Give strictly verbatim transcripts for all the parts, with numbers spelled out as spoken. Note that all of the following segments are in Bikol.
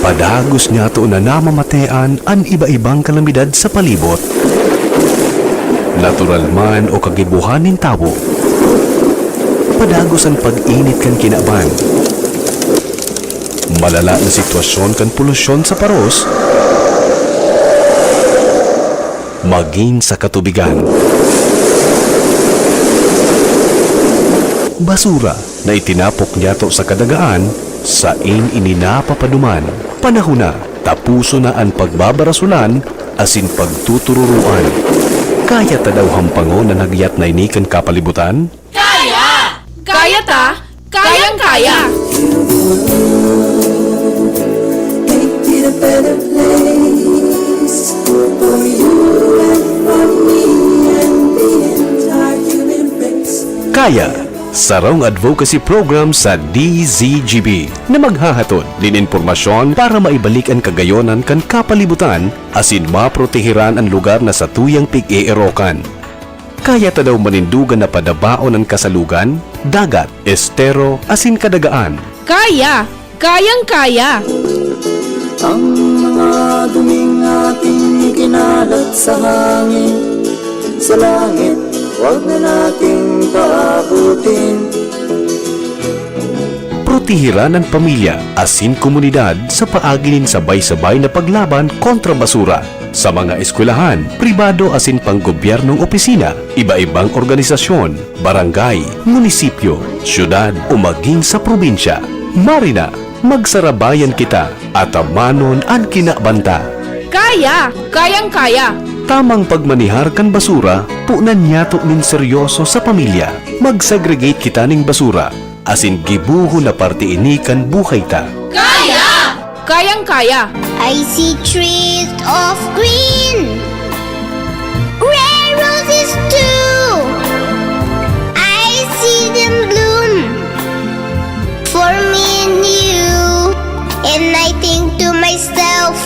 Padagos niyato na namamatean an iba-ibang kalamidad sa palibot. Natural man o kagibohan nin tawo. Padagos an pag-init kan kinaban. Malala na sitwasyon kan polusyon sa paros. Magin sa katubigan. Basura na itinapok niyato sa kadagaan, sain ini napapaduman. Panahon na, tapuson na an pagbabarasulan asin pagtutururoan. Kaya ta daw hampangon an hagyat na ini kan kapalibutan? Kaya! Kaya ta! Kayang-kaya! Make it a better place for you and for me and the entire human race. Kaya, sarong advocacy program sa D Z G B na maghahatod nin impormasyon para maibalik an kagayonan kan kapalibutan asin maprotehiran an lugar na satuyang pig-eerokan. Kaya ta daw manindogan na padabaon an kasalugan, dagat, estero, asin kadagaan. Kaya! Kayang-kaya! Ang mga duming ating ikinalat sa hangin, sa langit, huwag na nating paabutin. Protehiran an pamilya asin komunidad sa paagi nin sabay-sabay na paglaban kontra basura. Sa mga eskwelahan, pribado asin panggobyernong opisina, iba-ibang organisasyon, barangay, munisipyo, syudad o magin sa probinsya. Marina, magsarabayan kita, atamanon an kinaban ta. Kaya! Kayang-kaya! Tamang pagmanehar kan basura, punan niyato nin seryoso sa pamilya. Mag-segregate kita nin basura, asin gibohon na parte ini kan buhay ta. Kaya! Kayang-kaya! I see trees of green, red roses too. I see them bloom for me and you. And I think to myself,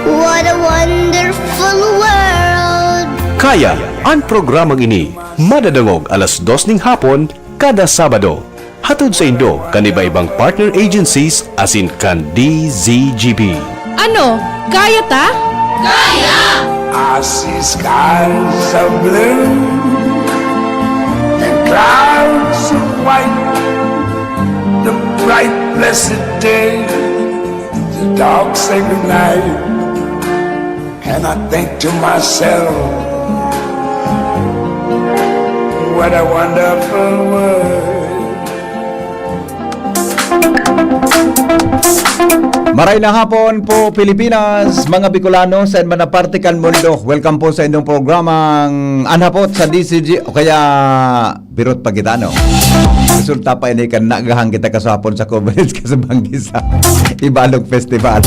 what a wonderful world. Kaya, an programang ini madadangog alas dos ning hapon kada Sabado. Hatod saindo kan iba-ibang partner agencies asin kan D Z G B. Ano? Kaya ta? Kaya! I see skies of blue and clouds of white, the bright blessed day, the dark sacred night. And I think to myself, what a wonderful world. Maray na hapon po, Pilipinas, mga Bicolano, sa man na parte kan mundo. Welcome po sa inyong programang Anhapot sa D Z G, o kaya Birot pa kita, no? Resulta pa ini kan nagahang kita kasapon sa coverage ka sa Banggi sa Ibalog Festival.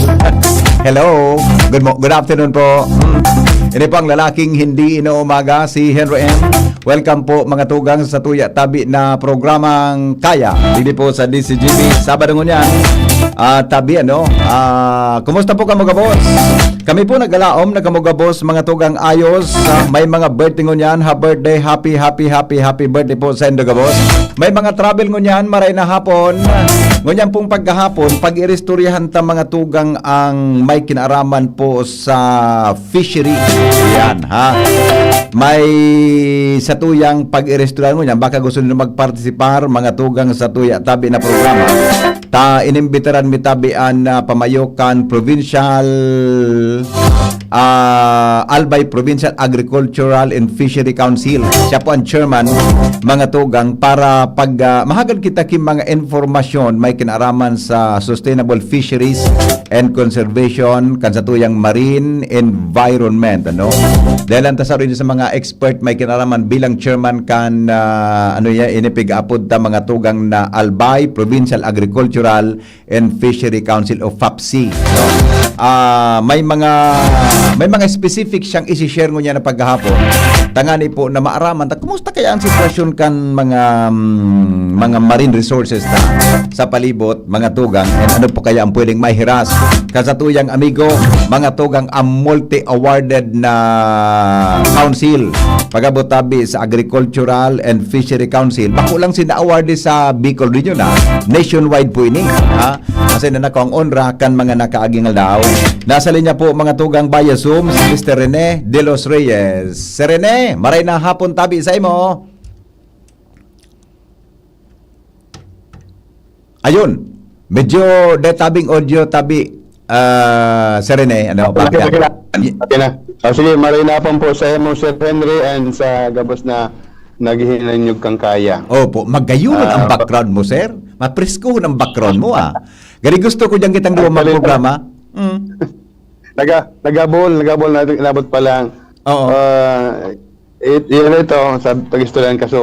Hello. Good mo-, good afternoon po. Mm. Ini po ang lalaking hindi inuumaga, si Henry M. Welcome po, mga tugang, sa tuya tabi na programang Kaya. Dili po sa D C G B, Sabado ngunyan. Ah, tabi, ano? Ah, kumusta po kamo, gabos? Kami po nagalaom na kamo gabos, mga tugang ayos. Ah, may mga birthday ngunyan, ha birthday, happy, happy, happy, happy birthday po sa indo gabos. May mga travel ngunyan, maray na hapon. Ngunyan pong pagkahapon, pag-iristoryahan ta mga tugang ang may kinaaraman po sa fishery. Yan, ha? May satuyang pag-iristoryahan ngunyan, baka gusto nyo magpartisipar, mga tugang sa tuya tabi na programa. Ta inimbitaran mi tabi an, ah, pamayo kan Provincial, ah, Albay Provincial Agricultural and Fishery Council. Siya po ang chairman, mga tugang, para pag, ah, mahagad kita ki mga informasyon may kinaaraman sa sustainable fisheries and conservation kan satuyang marine environment, ano? Dahil ang tasaro sa mga expert may kinaaraman bilang chairman kan, ah, ano ya, inipig-apod ta mga tugang na Albay Provincial Agricultural and Fishery Council o FAPC, no? Ah, may mga, may mga specific siyang isi-share ngunyan na paghahapon. Tangani po na maaraman ta, kumusta kaya ang sitwasyon kan mga, mm, mga marine resources ta sa palibot, mga tugang, and ano po kaya ang pwedeng maihiras kan satuyang amigo, mga tugang, ang multi-awarded na council Pag-abot tabi sa Agricultural and Fishery Council, bako lang sinda awarded sa Bicol Region, ha? Nationwide po ini, ha? Kasi na nako ang onra kan mga nakaaging aldaw. Nasa linya po, mga tugang, via Zoom, si Mister Rene de los Reyes. Sir Rene, maray na hapon tabi sa imo. Ayun, medyo detabing audio tabi, ah, Sir Rene, ano, Okay, okay na. Okay na. Ah, sige, maray na po sa imo, Sir Henry, and sa gabos na naghihinanyog kang kaya. Opo, magayon ang Ah, background mo, sir. Mapreskuhon ang background mo, ah. Gani gusto ko diyan kitang duwa Actually, magprograma. Mm. Naga-, nagabol, nagabol na, inabot pa lang. Oo. Ah, it, yun ito, sa pag-istoryahan ka, so,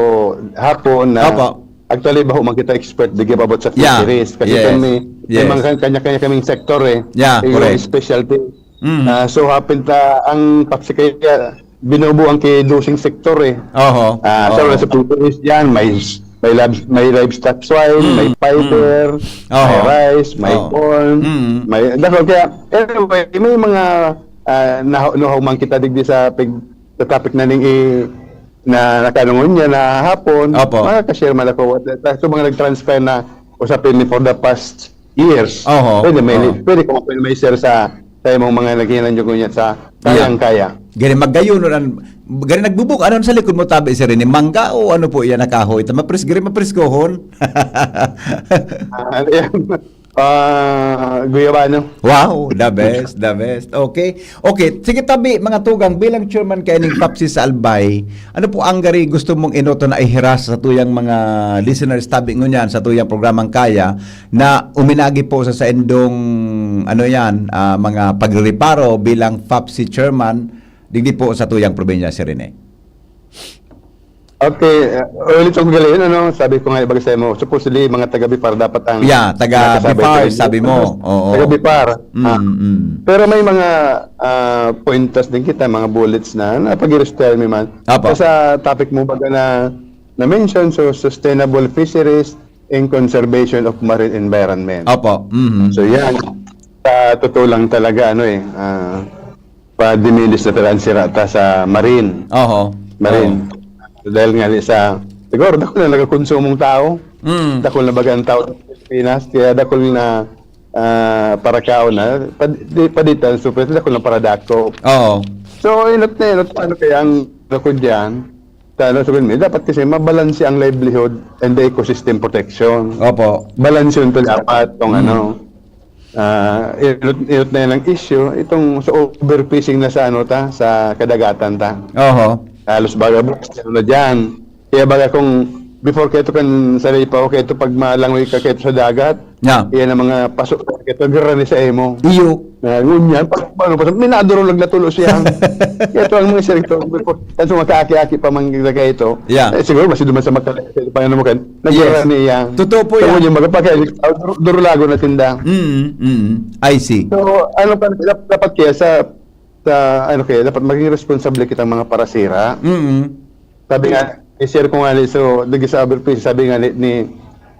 hapon na, Opo. actually, baho man kita expert, di ka abot sa Yeah. fisheries. Kasi Yes. kami, may Yes. mga kan-, kanya-kanya kaming sektor eh. Yeah, Yung correct. specialty. Mm. Ah, so, hapon ta, ang papsi kaya, binubuo ang kidusing sektor eh. Oho. Ah, so, Oho. sa fisheries yan, may, may labs-, may livestock swine, Mm. may fiber, Mm. may Oho. rice, may Oo. corn, Mm. may, that's all. Kaya, anyway, may mga, ah, nahu-, nahuman kita digdi sa pig-, sa topic na ning i-, na nakanungon niya na hapon, Opo. makaka-share man ako. Sa mga nag-transfer na usapin ni for the past years, Oho. pwede may, Oho. pwede ko pwede may share sa, sa imong mga naghinanyog niya sa Yeah. kayang-kaya. Gani magayon an, gani nagbubuk, ano sa likod mo tabi, sir, ini mangga o ano po yan, na kahoy? Ta mapres-, gani mapreskohon. Ah, ano yan? Ah, guyabano. Wow, the best, the best. Okay. Okay, sige tabi, mga tugang, bilang chairman kay ning Papsi sa Albay, ano po ang gari gusto mong enoto na ihiras sa tuyang mga listeners tabi ngunyan, sa tuyang programang Kaya, na uminagi po sa saindong, ano yan, ah, mga pagrereparo bilang Papsi chairman, digdi po sa tuyang probinsya, Sir Rene? Okay, uh, ulit ang galing, ano, sabi ko nga, ibaga sa'yo mo, supposedly, mga taga Bipar dapat ang Yeah, taga nakasabay Bipar, sa inyo. sabi mo. Oo. Taga Bipar. Mm, Ah. mm. Pero may mga, ah, pointers din kita, mga bullets na, na pag-i-restyle mi man. Apo. Sa topic mo baga na, na-mention, so sustainable fisheries and conservation of marine environment. Apo. Mhm. So yan, sa totoo lang talaga, ano eh, ah, pa-diminish na talaga ang sira ta sa marine. Oho. Marine. Oo. Dahil nga ni sa, siguro, dakul na nagkakonsumong tao. Mm. Dakul na baga ang tao sa Pilipinas. Kaya dakul na, ah, parakaon na. Pad-, di, paditan, super, dakul na paradako. Oo. So, inot na inot, paano kaya ang, ano ko dyan? Sa ano, sabihin mo, dapat kasi mabalanse ang livelihood and the ecosystem protection. Opo. Balanse yun to dapat, kung Mm. ano. Ah, inot, inot na yan ang issue. Itong sa overfishing na sa ano ta, sa kadagatan ta. Oho. Halos baga, ano na dyan. Kaya baga kung before kayo kan sa Lipa, o kayo pag malangoy ka kayo sa dagat, Yeah. yan ang mga paso, kayo granisa emo. Iyo. Na, ngunyan, pa-, paano pa, minadurog na tulo siya. Ito ang mga sir, ito, before, yan sa mga kaaki-aki pa man kita kayo ito. Yeah. Eh, siguro, mas duman sa mga pa ano mo kan, Yes. nagranisa. Totoo po So, yan. ngunyan, magpapakay, dur-, durulago na tinda. Mm, mm. I see. So, ano pa, dap-, dapat kaya sa, sa, ano kaya, dapat maging responsable kitang mga parasira. Mm. Sabi nga, i-share ko nga ni, so, digi sa Overfish, sabi nga ni, ni,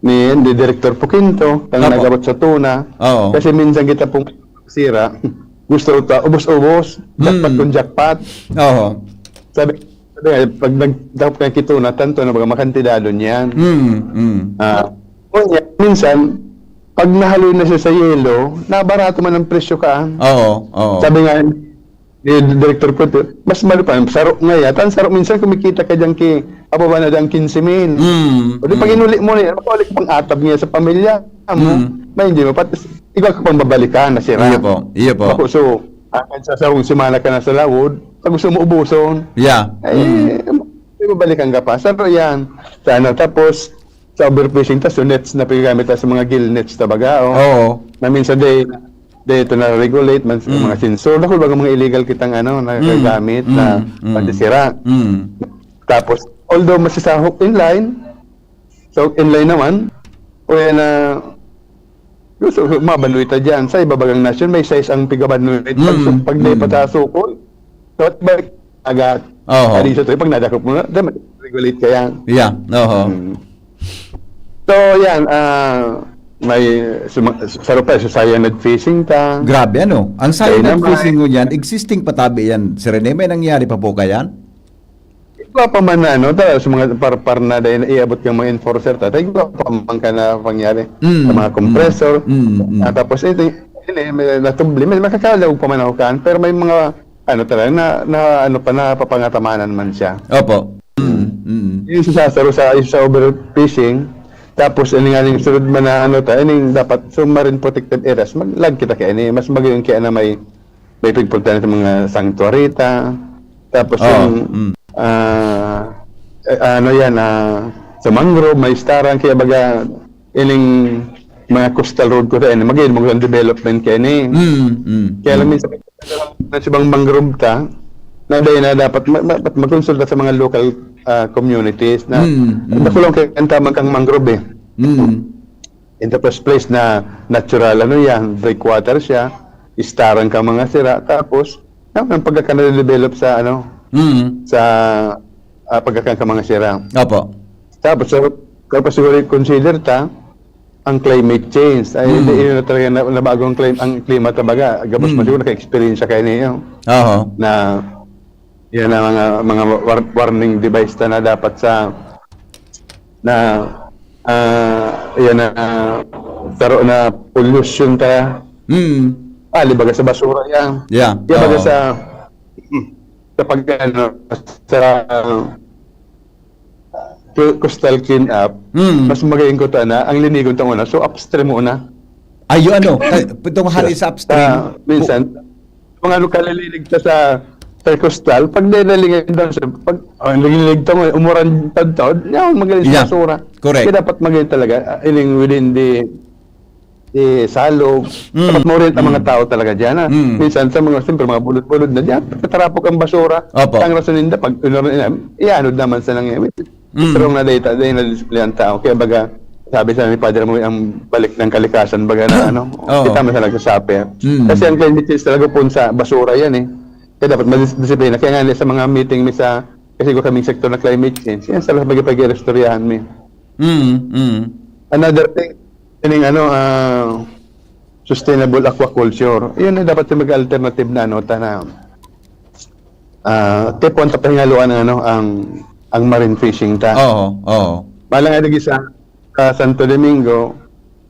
ni, ni Director Pukinto, kang Apo. nagabot sa tuna. Oo. Kasi minsan kita pong sira, gusto ta, ubos-ubos, jackpot Mm. kung jackpot. Oo. Sabi, sabi nga, pag nagdakop ka ng kituna, tanto na baga makantidado niyan. Mm, mm. Ah, ngunyan, minsan, pag nahaloy na siya sa yelo, nabarato man ang presyo ka. Oo, oo. Sabi nga, ni Director Puto, mas mali pa, saro nga yata. Ang saro, minsan kumikita ka dyan ki, pababa na dyan quince mil. Mm, O di, pag mm. inuli mo na yan, makauli ka pang atab niya sa pamilya mo. Mm. May hindi mo, pati, ikaw ka pang babalikan na sira. Iyo po, iyo po. Bako, so, ah, sa sarong semana ka na sa lawod, pag gusto mo ubuson, Yeah. ay, Mm. may babalikan ka pa. Saro yan. Sa ano, tapos, sa overfishing, tas yung nets na pinagamit, tas mga gill nets, tabaga, oh. Oo. Na minsan, day, day ito na-regulate, man, Mm. mga sensor, dako baga mga illegal kitang, ano, Mm. nagagamit na Mm. Mm. pansisira. Mm. Tapos, although masisahok inline, so, inline naman, o yan na, gusto, mabanwita dyan, sa ibabagang nasyon, may size ang pigabanwit. Pag, Mm. pag may Mm. patasukol, so, balik, agad. Oho. Kadi sa tuyo, pag nadakop mo na, then, regulate ka yan. Yeah, oho. Mm. So, yan, ah, may suma-, saro pa, sa cyanide fishing ta. Grabe, ano? Ang cyanide Dynamite. fishing ngunyan, existing pa tabi yan, Sir Rene? May nangyari pa po kayan? Igwa pa man na ano, ta, sa mga par-, par na dahil iabot kang mga enforcer, ta, igwa pa man ka na pangyari Mm, sa mga mm, compressor. mm, mm. Ah, tapos ito, ini, may natubli, may makakalaw pa man ako kan, pero may mga, ano talaga, na, na, ano pa, napapangatamanan man siya. Opo. Mm, mm. Yung sa, sa, sa, sa overfishing, tapos, ini nga yung sunod man na, ano, ta, ining dapat submarine protected areas, mag-lag kita kaya ini, mas magayon kaya na may, may pigpuntahan sa mga sanctuary ta, tapos Oo, yung, mm. ah, eh, ano yan, ah, sa mangrove, may staran, kaya baga, ining mga coastal road ko sa ini, magayon, mga development kaya ini. Mm, mm, Kaya lang mm. minsan, na sa ibang mangrove ta, na dahil na dapat ma-, ma-, dapat magkonsulta sa mga local, ah, communities na Mm, mm. nakulong kaya ang tamang kang mangrove eh. Mm. In the first place na natural, ano yan, breakwater siya, istaran ka mga sira, tapos, na, ang pagkaka-develop sa, ano, Mm. sa, ah, pagkaka ka mga sira. Opo. Tapos, so, kaya pa siguro i-consider ta, ang climate change. Ay, Mm. hindi, yun na talaga na, na bago ang clim-, ang klima, tabaga. Gabos Mm. mo siguro naka-experience siya kayo ninyo. Oho. Na, yan ang mga, mga war-, warning device ta na dapat sa, na, ah, yan na, taro na pollution ta. Mm. Ah, libaga sa basura yan. Yeah. Kaya baga Oo. sa, sa pag, ano, sa, co-, coastal clean up, Mm. mas magayon ko ta na, ang linigon ta una, so upstream mo na. Ayo, ano, eh, itong hali sa upstream. Ah, minsan, mga ano, kalililig ta sa, sa coastal, pag nilalingan daw sa, pag, oh, nililig ta mo, umuran tagtaod, yan, magaling sa Yeah. basura. Correct. Kaya dapat magaling talaga, ah, ining within the, the salog. Mm, Dapat mo rin ang mga mm. tao talaga dyan, ah. Mm. Minsan sa mga, siyempre, mga bulod-bulod na dyan, tatarapok ang basura. Opo. Ang rason ninda, pag inuran nila, ianod naman sa nang Mm. Strong na data, dahil na disiplina ang tao. Kaya baga, sabi sa ni Padre mo, ang balik ng kalikasan, baga na ano, Oo. kita mo sa nagsasabi. Mm. Kasi ang climate change talaga po sa basura yan eh. Kaya dapat madis-, disiplina. Kaya nga sa mga meeting mi sa, kasi ko kaming sektor na climate change, yan sa lahat magpag-irestoryahan mi. Mm, mm. Another thing, ining ano, ah, sustainable aquaculture. Yun na dapat yung mag-alternative na ano, ta na, ah, tipon ta pahingaluan ang ano, ang, ang marine fishing ta. Oo, oo. Malang ay lagi sa, sa Santo Domingo,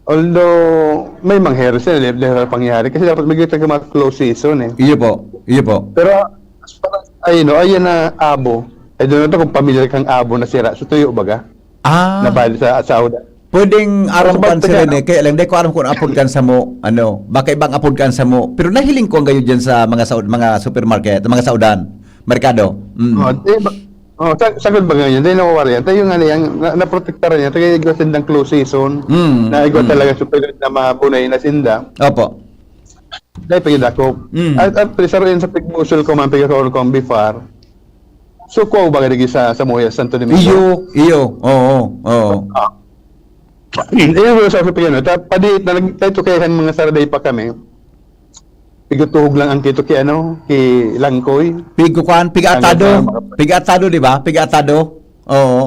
although may mangyari sila, di, di na pangyari. Kasi dapat may kita mga close season eh. Iyo po, iyo po. Pero, as far as I know, ayan na abo. I don't know kung pamilyar kang abo na sira. So, tuyo baga? Ah. Na bali sa, sa Auda. Pwedeng aram Sa kan sila Bagtagan. ni, kaya lang, di ko aram kung apod kan samo, ano, baka ibang apod kan samo. Pero nahiling ko ang gayo dyan sa mga saud-, mga supermarket, mga saudan, merkado. Mm. Oh, di ba, oh, sa, sagod ba ngayon? Di nawawari yan. Tayo nga na yan, na, naprotektaran yan. Tayo igwa sindang close season. Mm, Na igwa mm. talaga superior na mabunay na sinda. Opo. Dahil pagdakop. Mm. At, at presaruin sa pigmusol ko man, pigkaon ko ang bifar. So, kuha ba ka sa, sa Moya, Santo Domingo? Iyo, iyo. Oo, oo. Ah. Iyo, sa, sa pigano. Ta, padi, na, nag-, tayo to kaya kan mga saraday pa kami. Pigutuhog lang ang kito ki, ano, ki Langkoy. Pigo kuan, pigatado. Ang, Pigatado, di ba? Pigatado. Oo.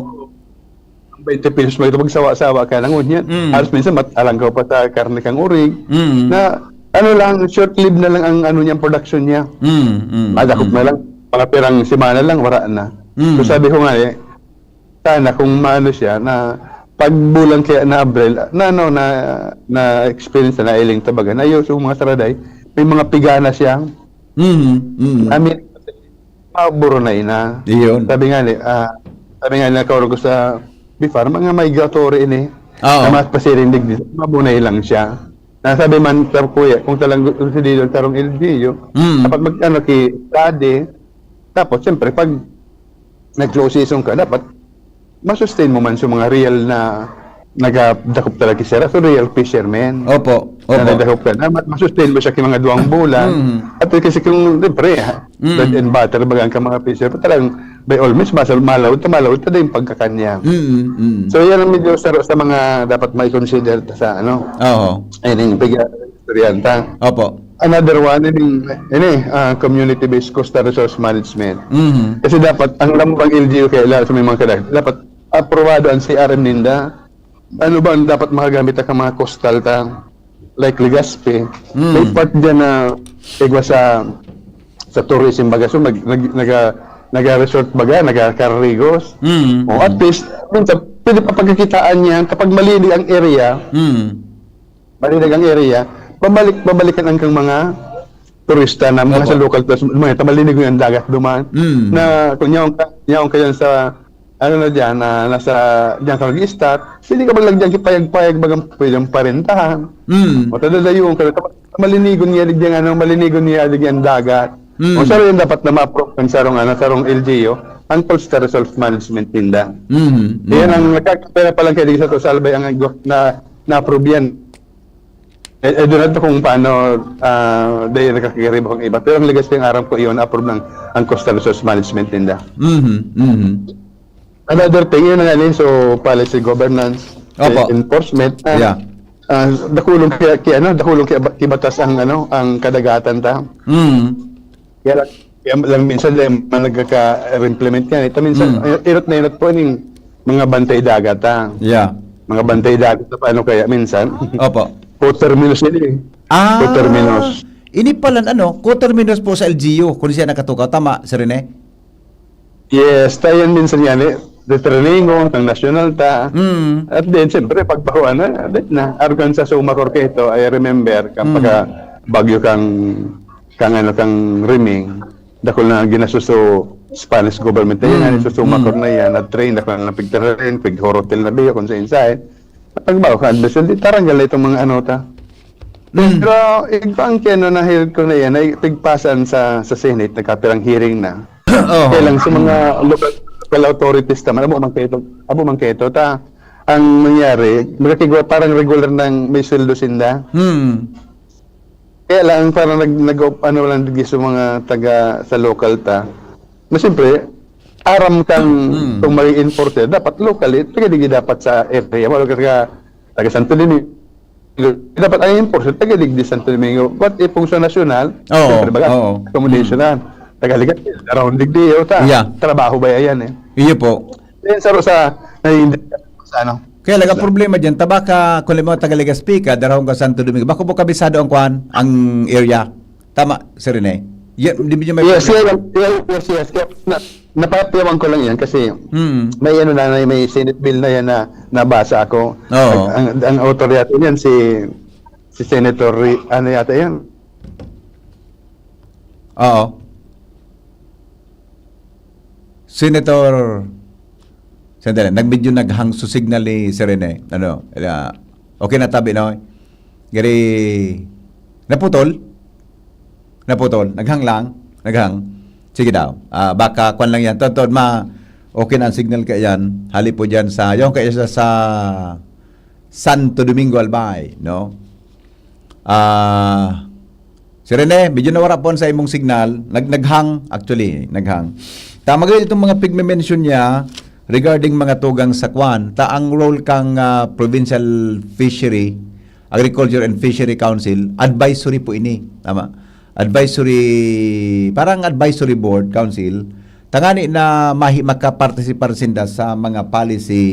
Ang twenty pesos mo ito, magsawa-sawa ka lang, ngunyan. Mm. Halos minsan, mat-, alang ka pa sa karne kang urig. Mm. Na, ano lang, short-lived na lang ang, ano niya, production niya. Mm, mm, Madakop mm. na lang. Mga pirang semana lang, wala na. Mm. So, sabi ko nga eh, sana kung maano siya, na pag bulan kaya na Abril, na ano, na, na experience na nailing tabagan. Ayun, so mga saraday, may mga pigana siya. Mm, mm. I mean, maburunay na. Iyon. Sabi nga ni, ah, sabi nga ni, nakaurog ko sa bifar, mga migratory ini. Oo. Na mas pasiring digdi, mabunay lang siya. Na sabi man sa kuya, kung talang gu-, gusto dito ang tarong L G U, Mm. dapat mag, ano, ki study. Tapos, siyempre, pag nag-close season ka, dapat masustain mo man sa mga real na nagadakop talaga sila. So, real fishermen. Opo, Na opo. nadakop ka na, ma-, masustain mo siya ki mga duwang bulan. Mm. At kasi kung, siyempre, ha, Mm. bread and butter, baga ang mga fisher, talagang by all means, masal-, malawod na malawod na din pagkakanya. Mm, mm. So, yan ang medyo sa, sa mga dapat ma-consider sa, ano, Oo. Ay, ning pag-, estudyanta. Opo. Another one, ini, ini, ah, community-based coastal resource management. Mhm. Kasi dapat, ang lamang L G U kaya lahat sa may mga kadagatan, dapat aprobado ang C R M ninda. Ano ba ang dapat makagamit ang mga coastal ta? Like Legazpi. Mm. May part dyan na igwa sa, sa tourism, baga. So, nag-, nag-, naga-, nag-resort baga, nagkakarigos. Mm, O at mm. least, minsan, pwede pa pagkakitaan niya kapag malinig ang area, Mm. malinig ang area, babalik, babalikan ang kang mga turista na mga Opo. sa local tourist, mga tamalinigo yung dagat duman. Mm. Na kung yaon ka, yaon ka yan sa, ano na dyan, na nasa, dyan ka mag-start, pwede ka man lang dyan kipayag-payag, bagang pwedeng parentahan. Mm. O tadadayon ka, malinigon niya, di dyan, ano, malinigon niya, di dyan dagat. Mm. O siya rin dapat na ma-approve ng sarong, ano, sarong L G U, ang coastal resource management ninda. Mm, Yan mm. ang nagkakapera pa lang kaya di sa to, Salbay, ang na, na-approve yan. Eh, eh, doon nato kung paano, ah, dahil nakakagaribo ang iba. Pero ang legacy ng aram ko iyon, approve ng ang coastal resource management ninda. Mhm, mhm. Another thing, yun na nga ni, so, policy governance, Opo. eh, enforcement, ah, Yeah. ah, dakulong kaya, kaya, ano, dakulong kaya ba- kibatas ang, ano, ang kadagatan ta. Mm. Kaya lang, kaya lang minsan, eh, mga nagkaka-implement yan. Ito minsan, Mm. eh, irot na irot po yung mga bantay dagat, ah. Yeah. Mga bantay dagat na paano kaya minsan? Opo. Coterminous yun eh. Ah, Coterminous. ini pala, ano, coterminous po sa L G U, kung siya nakatukaw. Tama, Sir Rene? Yes, tayo yan minsan yan eh. Determingo, ang national ta. Mm. At then, siyempre, pagbahuan na, na, na. Argan sa Sumacor Keto, I remember, kang Mm. pagka bagyo kang, kang ano, kang Riming, dakul na ginasos so Spanish government na yan, Mm. so Sumacor Mm. na yan, at train, dakul na pigtrain, pig-hotel na biyo, kung saan saan. Pagbaho ka, Adbes, hindi taranggal na itong mga ano ta. Mm. Pero, igpang keno na health ko na yan, ay pigpasan sa, sa Senate, nagkapirang hearing na. Oo. Kaya lang sa mga Mm. local, local authorities naman, abo man kayo, abo man kayo, ta, ang nangyari, magkakigwa, parang regular nang may sweldo sinda. Mm. Kaya lang, parang nag-, nag-, ano lang, digdi sa mga taga, sa local ta, na siyempre, aram kang Mm. kung maging enforcer, dapat locally, taga digdi dapat sa area. Wala ka taga, taga Santo Domingo. Dapat ang enforcer, taga digdi Santo Domingo. But if kung sa national, Oo, siyempre, baga, oo. accommodation Mm. na. Taga Legazpi, around digdi, o ta, Yeah. trabaho ba yan eh? Iyo po. Then, sa, sa, naiintindihan ko sa ano? Kaya lang, ang Sa problema dyan, tabaka, kung halimbawa, taga Legazpi ka, darahon ka Santo Domingo, bako mo kabisado ang kwan, ang area. Tama, Sir Rene? Yan, di ba may Yes, problema? yes, yes, yes, yes. Kaya na, napatiyawan ko lang yan kasi Hmm. may ano na, may, may Senate bill na yan na nabasa ako. Oo. Ang, ang, ang author yata niyan si, si Senator Ri-, ano yata yan? Oo. Senator, sandali, nag-, medyo naghang so signal ni Sir Rene. Ano, ah, okay na tabi, no? Gari, naputol? Naputol? Naghang lang? Naghang? Sige daw. Ah, baka kwan lang yan. Totoo, ma, okay na ang signal ka yan. Hali po dyan sa, yung kaya sa, sa Santo Domingo, Albay, no? Ah, Sir Rene, medyo nawara po sa imong signal. Nag-, naghang, actually, naghang. Tama gayud itong mga pigme-mention niya regarding mga tugang sa kwan. Ta ang role kang, ah, Provincial Fishery, Agriculture and Fishery Council, advisory po ini. Tama? Advisory, parang advisory board, council. Tangani na mahi-, makapartisipar sinda sa mga policy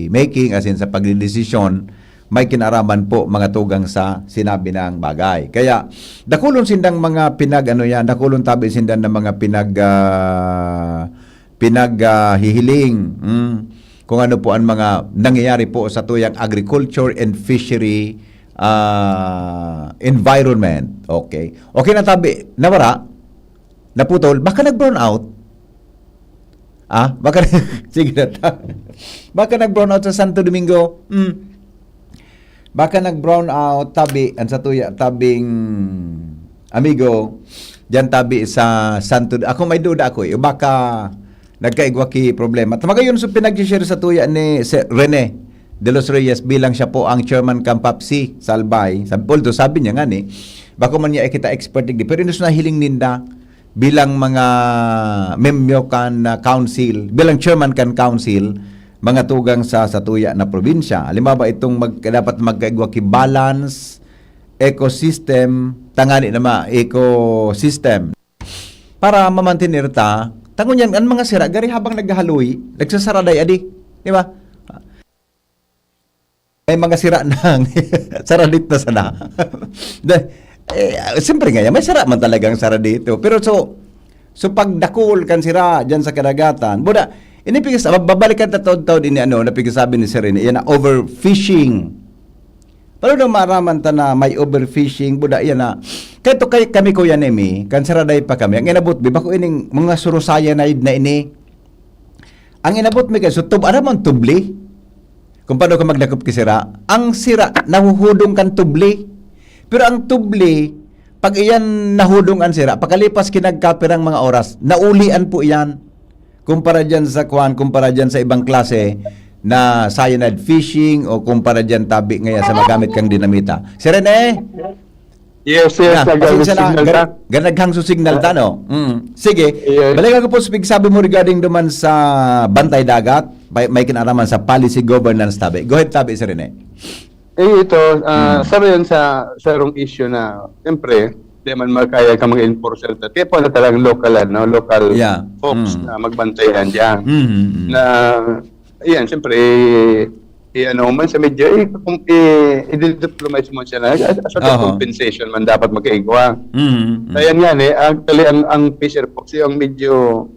making, as in sa pagdedesisyon, may kinaraman po mga tugang sa sinabi ng bagay. Kaya, dakulon sindang mga pinag-, ano yan, dakulon tabi sinda ng mga pinag-, ah, pinag, ah, hihiling. Mm. Kung ano po ang mga nangyayari po sa tuyang agriculture and fishery, ah, environment. Okay. Okay na tabi, nawara, naputol, baka nag-brown out. Ah, baka, sige na ta. Baka nag-brown out sa Santo Domingo. Mm. Baka nag-brown out, tabi, ang sa tuya, tabing amigo, diyan tabi sa Santo, ako may duda ako eh. Baka nagkaigwa ki problema. Tama gayon, so pinag-share sa tuya ni Sir Rene de los Reyes bilang siya po ang chairman kan PAPSI, Salbay. Sabi, although sabi niya nga ni, bako man niya kita expert digdi, pero inus na hiling ninda bilang mga memyo kan, ah, council, bilang chairman kan council, mga tugang sa satuya na probinsya. Halimbawa, itong mag-, dapat magkaigwa ki balance, ecosystem, tangani na ma-, ecosystem. Para mamantener ta, tangon yan, ang mga sira, gari habang naghahaloy, nagsasaraday, adi. Di ba? May mga sira na, saradit na sana. Da-, eh, siyempre nga yan, may sira man talagang saradit, oh. Pero so, So, pagdakul kan sira diyan sa kadagatan, buda, ini pigas-, babalikan ta taud-taud ini, ano, na pigasabi ni Sir Rene, yan na overfishing. Pero daw maaraman ta na may overfishing, buda, yan na. Kaya to kay kami, Kuya Nemi, kan sira dai pa kami, ang inabot, bi, bako ining mga surusayanide na ini. Ang inabot mi kay, so, tub-, aram mo ang tubli? Kung paano ka magdakop ki sira? Ang sira, nahuhudong kan tubli. Pero ang tubli, pag iyan nahudong an sira, pakalipas kinagkapirang mga oras, naulian po iyan. Kumpara dyan sa kwan, kumpara dyan sa ibang klase na cyanide fishing o kumpara dyan tabi ngaya sa magamit kang dinamita. Sir Rene? Yes, yes, Na, nag-, pasensya na, signal gar-, ta. Ganaghang su signal ta, no? Mm. Sige, Yes. balikan ko po sa pigsabi mo regarding duman sa Bantay Dagat, may, may kinaraman sa policy governance tabi. Go ahead, tabi, Sir Rene. Eh, ito, ah, Mm. saro yan sa, sarong issue na, siyempre, di man makaya ka mga enforcer ta. Kaya po na talagang local, ano, local Yeah. folks Mm. na magbantayan dyan. Mm, mm. Na, ayan, siyempre, i-, ano man sa medyo, i-, kung, i-, i-diplomize mo siya na, as, as a Oho. compensation man dapat magkaigwa. Mm, mm. Kaya nga, eh, actually, ang, ang fisher folks, yung medyo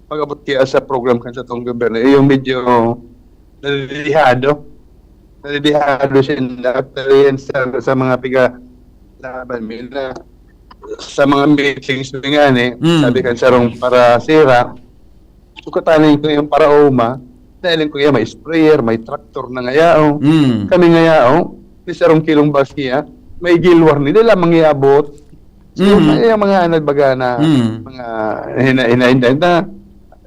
pag-abot kaya sa program kan sa tong gobyerno, eh, yung medyo nadidihado. Nadidihado siya na actually yan sa, sa mga piga laban nila. Sa mga meetings, sabi nga ni, Mm. sabi kan sarong para sira, sukatanin ko yung para uma, dahil ko yan, may sprayer, may tractor na ngayao. Mm. Kami ngayao, may sarong kilong basiya, may gilwar nila, mangyabot. So, Mm. may mga ano, baga na, Mm. mga hina-, hina-, hina-, na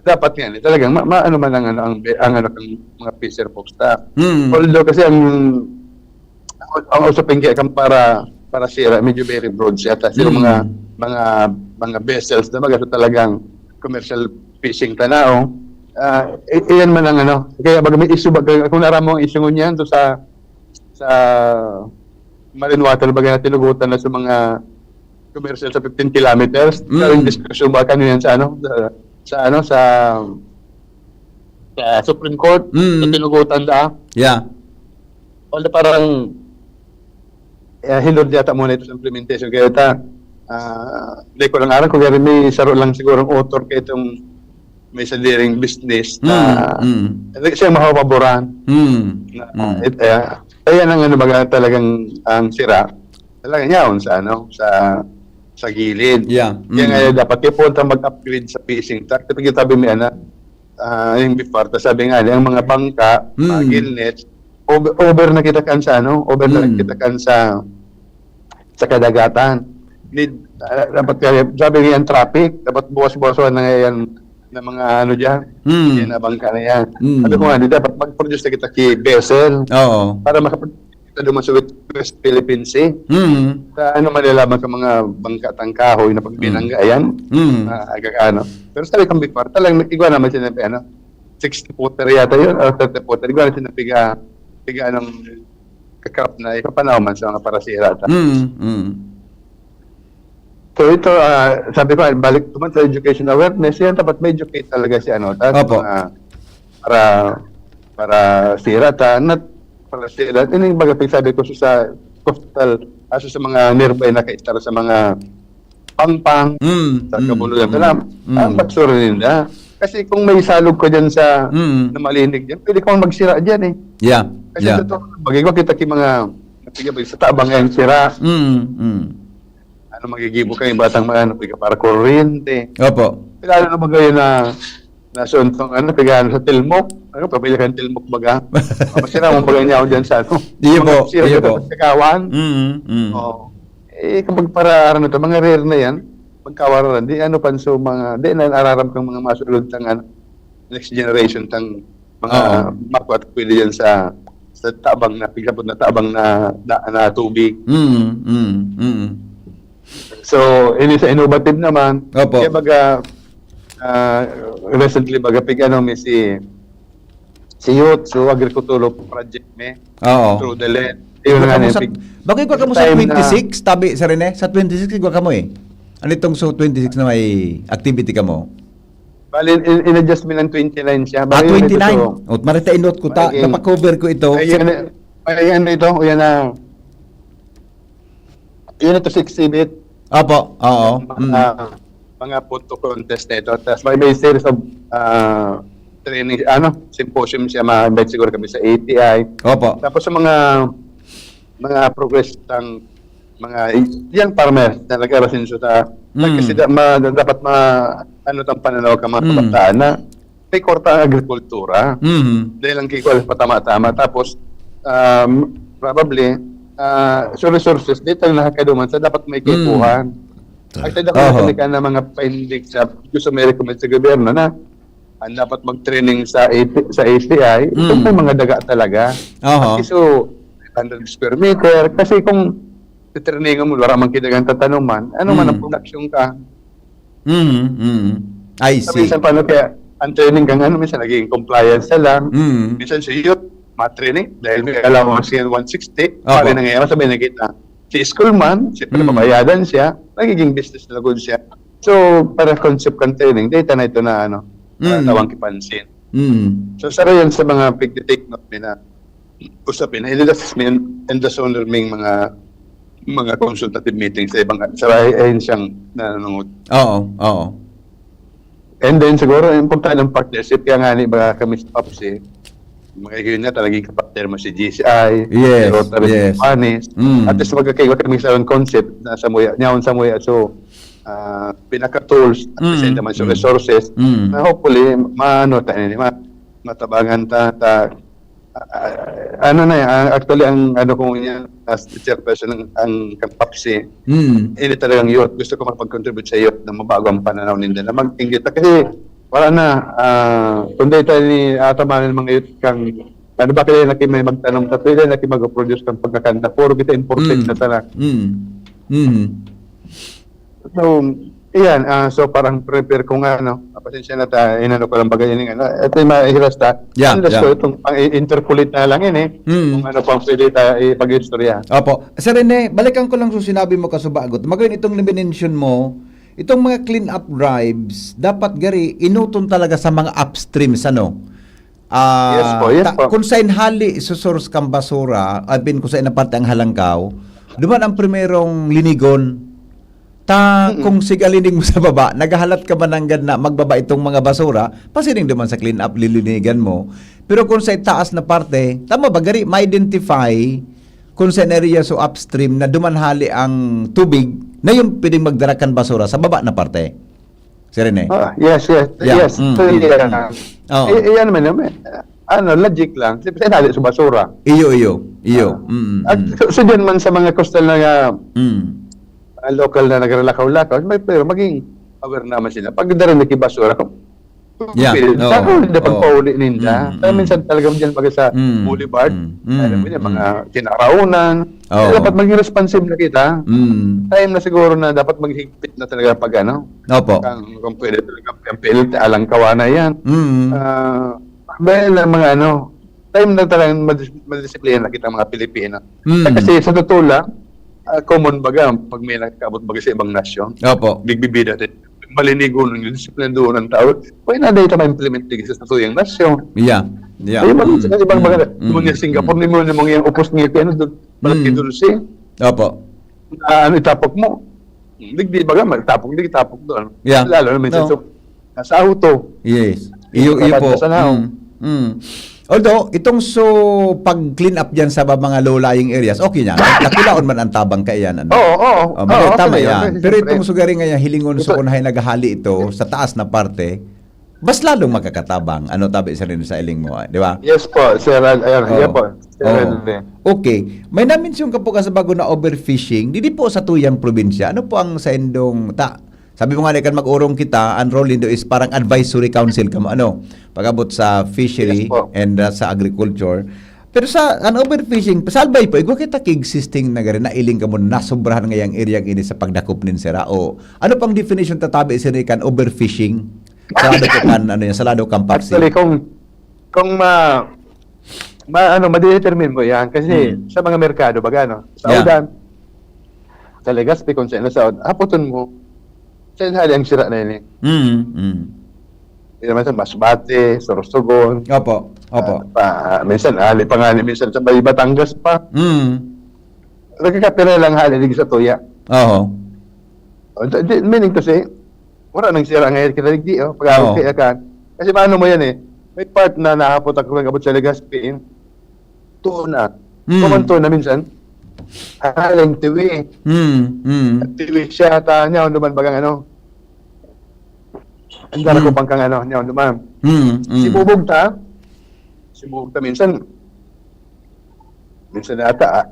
dapat nga, eh, talagang ma-, ma-, ano man ang, ano, ang, ang, ano, ang mga fisher folks ta. Mm. Although kasi ang, ang usapin kaya kan para, para sira, medyo very broad siya. Tas yung Mm. mga, mga, mga vessels na mga talagang commercial fishing ta na, oh. Ah, i-, iyan man ang ano. Kaya baga may issue, baga, kung naaram mo ang issue ngunyan, to sa, sa Marine Water, baga na tinugutan na sa mga commercial sa fifteen kilometers. Mm. Pero yung discussion ba, kano yan sa ano, sa, sa ano, sa, sa Supreme Court, Mm. sa tinugutan da. Yeah. Although parang, eh, hinod yata muna ito sa implementation. Kaya ta, ah, di ko lang alam kung may saro lang sigurong author kaya itong may sadiring business na Mm, mm. hindi siya mapapaboran. Mm, Na, mm. it-, eh, kaya nang ano, baga talagang ang sira, talaga yaon sa ano, sa, sa gilid. Yeah, Kaya mm. nga dapat kaya punta mag-upgrade sa fishing tack. Kapag tabi may anak, ah, yung before, tas sabi nga, ang mga bangka, Mm. mga gilnit, over, over na kita kan sa ano, over na Mm. kita kan sa, sa kadagatan. Need, ah, dapat kaya, sabi nga yung traffic, dapat buwas-buwas na nga yan ng mga ano dyan, Mm. yan na bangka na yan. Mm. Sabi ko nga, di dapat mag-produce na kita ki vessel Oo. para makapag-, kita duman sa West, West Philippine Sea. Mm. Sa ano, malalaman ka mga bangka tang kahoy na pag Mm. binangga, ayan, Mm. ah, agak ano. Pero sabi kong before, talagang nag-igwa naman sila ng ano, sixty footer yata yun, or thirty footer. Igwa na sila piga, piga anong kakrap na ipapanaw man sa mga parasira ta. Mm, mm. So ito, ah, sabi ko, ah, balik naman sa education awareness, yan dapat may educate talaga si ano, tas Opo. mga para, para sira ta, not para sira. Yun yung baga sabi ko sa coastal, aso sa mga nearby na kaitara sa mga Pampang, Mm, sa mm, Kabuluyan, mm, sa Lam-, mm. ang basura ninda. Kasi kung may salog ka dyan sa, Mm. na malinig dyan, pwede kang magsira dyan eh. Yeah, Kasi yeah. totoo, mag-iwa kita ki mga, sa tabang yan, sira. Mm, mm. Ano, magigibo kayo, batang mga, ano, piga para kuryente. Opo. Lalo na ba kayo na, na suntong, ano, piga, ano, sa tilmok? Ano, pabili kang tilmok baga? Masira mong baga niya ako dyan sa, ano, Iyo mga po, sira iyo dyan po. sa Sagawan. Mm, mm. Oo. Eh, kapag para, ano, to, mga rare na yan, pagkawararan, di, ano, panso, mga, di na araram kang mga masulod tang, ano, next generation tang mga Oo. mako at pwede yan sa, sa tabang na, pigsabot na tabang na, na, na tubig. Mm, mm, mm. So, ini sa innovative naman, Opo. kaya baga, ah, recently, baga, pig, ano, may si, si Youth, so, Agricultural Project, may, Oo. through the land. Yun Baka nga, mo may sa, pig-, baka ikaw ka mo sa time na twenty-six, tabi sa Rene, sa twenty-six, ikaw ka mo eh. Ano itong so twenty-six na may activity ka mo? Bali, in, in-adjust mi ng twenty-nine siya. Ah, Bali, yun ito, twenty-nine. so, O, marita inot ko ta, Ay, in, napa-cover ko ito. Ay, yan, ay, yan ito, yan na. Yun ito, si exhibit. Opo, oo. Mga, Mm. mga photo contest na ito. Tapos may, may series of ah, training, ano, symposium siya, ma-invite siguro kami sa A T I. Opo. Tapos sa mga mga progress ng mga young farmers na nag-arasenso sa Mm. kasi da, ma, dapat ma, ano tang pananaw ka mga Mm. kabataan na may kwarta ang agrikultura Mhm. dahil ang kikuha patama-tama tapos um, probably uh, so resources dito na nakaduman sa dapat may Mm. kikuhan. Actually, ako Oho. na na mga findings sa gusto may recommend sa gobyerno na ang dapat mag-training sa A T, sa A T I, Mm. itong may mga daga talaga. Oho. Kasi so, hundred square meter. Kasi kung titrainingan mo, wala mang kidagang tatanuman, ano man ang Mm. production ka. Mhm. Mhm. I Sa see. minsan paano kaya, ang training kang ano, minsan naging compliance na lang. Mm. Minsan si youth, matraining, dahil may allowance yan one sixty, Opo. pare na ngayon, sabi nakita. Si school man, siyempre Mm. mabayadan siya, nagiging business na gud siya. So, para concept kan training, data na ito na ano, Mm. tawang kipansin. Mm. So, sara yan sa mga pigtitake note, may na usapin na in the, in the honor may mga mga consultative meeting sa ibang sa ahensyang nanunod. Oo, oo. And then siguro importante ang partnership kaya nga ni ba kami sa PAPSI. Mga yun nga talagang kapartner mo si G C I, Yes, si Rotary yes. Spanish. Mm. At least magkakaiwa kami sa concept na sa muya, niyaon sa muya. So, ah, pinaka-tools, at the same Mm, naman sa mm. resources, Mm. na hopefully, maano tayo ni ma, matabangan ta, ta ah, ano na yan, ah, actually, ang ano ko niya, as the chairperson ng ang PAPSI, Mm. ini talagang youth. Gusto ko makapag-contribute sa youth na mabago ang pananaw ninda na mag-inggit. Kasi wala na, ah, kung dahil tayo ni ataman ng mga youth kang ano ba kaya na may magtanom sa pwede na mag-produce ng pagkakanta. Puro kita imported Mm. na talaga. Mm. Mm. So, iyan, ah, so parang prepare ko nga, ano, pasensya na ta, inano ko lang bagay yun, ano, ito yung mahiras ta. Yeah, Unless yeah. ko itong pang-interpolate na lang yun eh. Mm. Kung ano pang pwede ta ipag-istorya. Opo. Sir Rene, balikan ko lang sa sinabi mo kasubagot. Magayon itong minention mo, itong mga clean-up drives, dapat gari, inuton talaga sa mga upstreams, ano? Ah, Yes po, yes ta- po. Kung saan hali sa source kang basura, I mean, kung saan na parte ang halangkaw, duman ang primerong linigon. Ta, Mm-mm. kung sigalinig mo sa baba, naghahalat ka ba nanggad na magbaba itong mga basura, pasiring duman sa clean up, lilinigan mo. Pero kung sa itaas na parte, tama ba, gari, ma-identify kung sa area so upstream na duman hali ang tubig, na yung pwedeng magdara kan basura sa baba na parte? Sir Rene? Ah, yes, yes, Yeah, yes. mm, So, mm, yeah. mm. Oo. Eh, eh, ano man naman, ano, logic lang. Siyempre, inali sa basura. Iyo, iyo, iyo. Ah. Mm, At mm. so, so, dyan man sa mga coastal na Mm. ah, local na nagrelakaw-lakaw, may, pero maging aware naman sila. Pag dara na basura, Yeah, feel, oo, saka hindi oo. pagpauli ninda. Mm, Kaya mm. minsan talaga dyan baga sa Mm, boulevard, mm, mm, alam mo yun, mm. mga kinaraunan, Oo. dapat maging responsible na kita. Mm. Time na siguro na dapat maghigpit na talaga pag ano, Opo. kung, kung pwede talaga, ang P L T, alang kawana yan. Mm. Ah, dahil ang mga ano, time na talagang madis- madisiplina na kitang mga Pilipino. Mm. Kasi sa totoo lang, ah, common baga, pag may nakakabot baga sa ibang nasyon, Opo. bigbibida din. Malinigo nun yung disiplina doon ng tao. Pwede na dahil ma-implement din sa satuyang nasyon. Yeah. Yeah. Ayun, mga Mm. sa ibang mga, Mm. mga Singapore, ni mo, ni mga yung upos ng ano doon, parang Mm. kidulce. Opo. Ah, ano itapok mo? Digdi baga, magtapok, di itapok doon. Yeah. Lalo na minsan No. so, nasa auto. Yes. Iyo, iyo po. Sa naong. Mm. Mm. Although, itong so pag-clean up diyan sa mga low-lying areas, okay niya. Nakilaon man ang tabang kaiyan, ano? Oo, oo. Oh, may Oo, tama okay, yan. okay, Pero siyempre. Itong so gari nga yan, hilingon so Ito- kunahay naghahali ito sa taas na parte, mas lalong makakatabang. Ano tabi sa rin sa iling mo, ah, di ba? Yes po, Sir Al, ayun, Oo. yeah po, Sir Oo. Al, eh. Okay. May naminsyon ka po kasi bago na overfishing. Didi po sa tuyang probinsya. Ano po ang sa indong ta? Sabi mo nga, kan mag-urong kita, ang role nindo is parang advisory council kamo, ano? Pag-abot sa fishery Yes po. and uh, sa agriculture. Pero sa an overfishing, salbay po, igwa kita ki existing na gari, nailing kamo, nasobrahan ngayang area ini sa pagdakop nin sira. O ano pang definition tatabi sini kan overfishing? Sa lado ko kan, ano yan, sa lado kan PAPSI. Actually, kung, kung ma, ma, ano, ma-determine mo yan, kasi Hmm. sa mga merkado, baga, no? Sa Yeah. Udan, sa Legazpi, kung sa Inasaon, haputon mo, sa hali ang sira na yun eh. Mm, mm. Hindi naman sa Masbate, Sorsogon, Opo, opo. ah, pa, minsan, hali pa nga, minsan sa may Batangas pa. Mm. Nagkakapira lang hali din sa tuya. Oo. O, di- di- Meaning to say, Wala nang sira nga kita digdi, oh. Pag-abot Oo. kay Akan. Kasi maano mo yan, eh. May part na nahapot ako nag-abot sa Legazpi, eh. Tuna. Mm. Common tuna minsan. Haling tiwi. Mm, mm. Tiwi siya, ta niya, duman bagang ano. Ang dara ko Mm. pang kang ano, niya, duman. Mm, mm. Si Bubog ta, si Bubog ta minsan, minsan na ata, ah,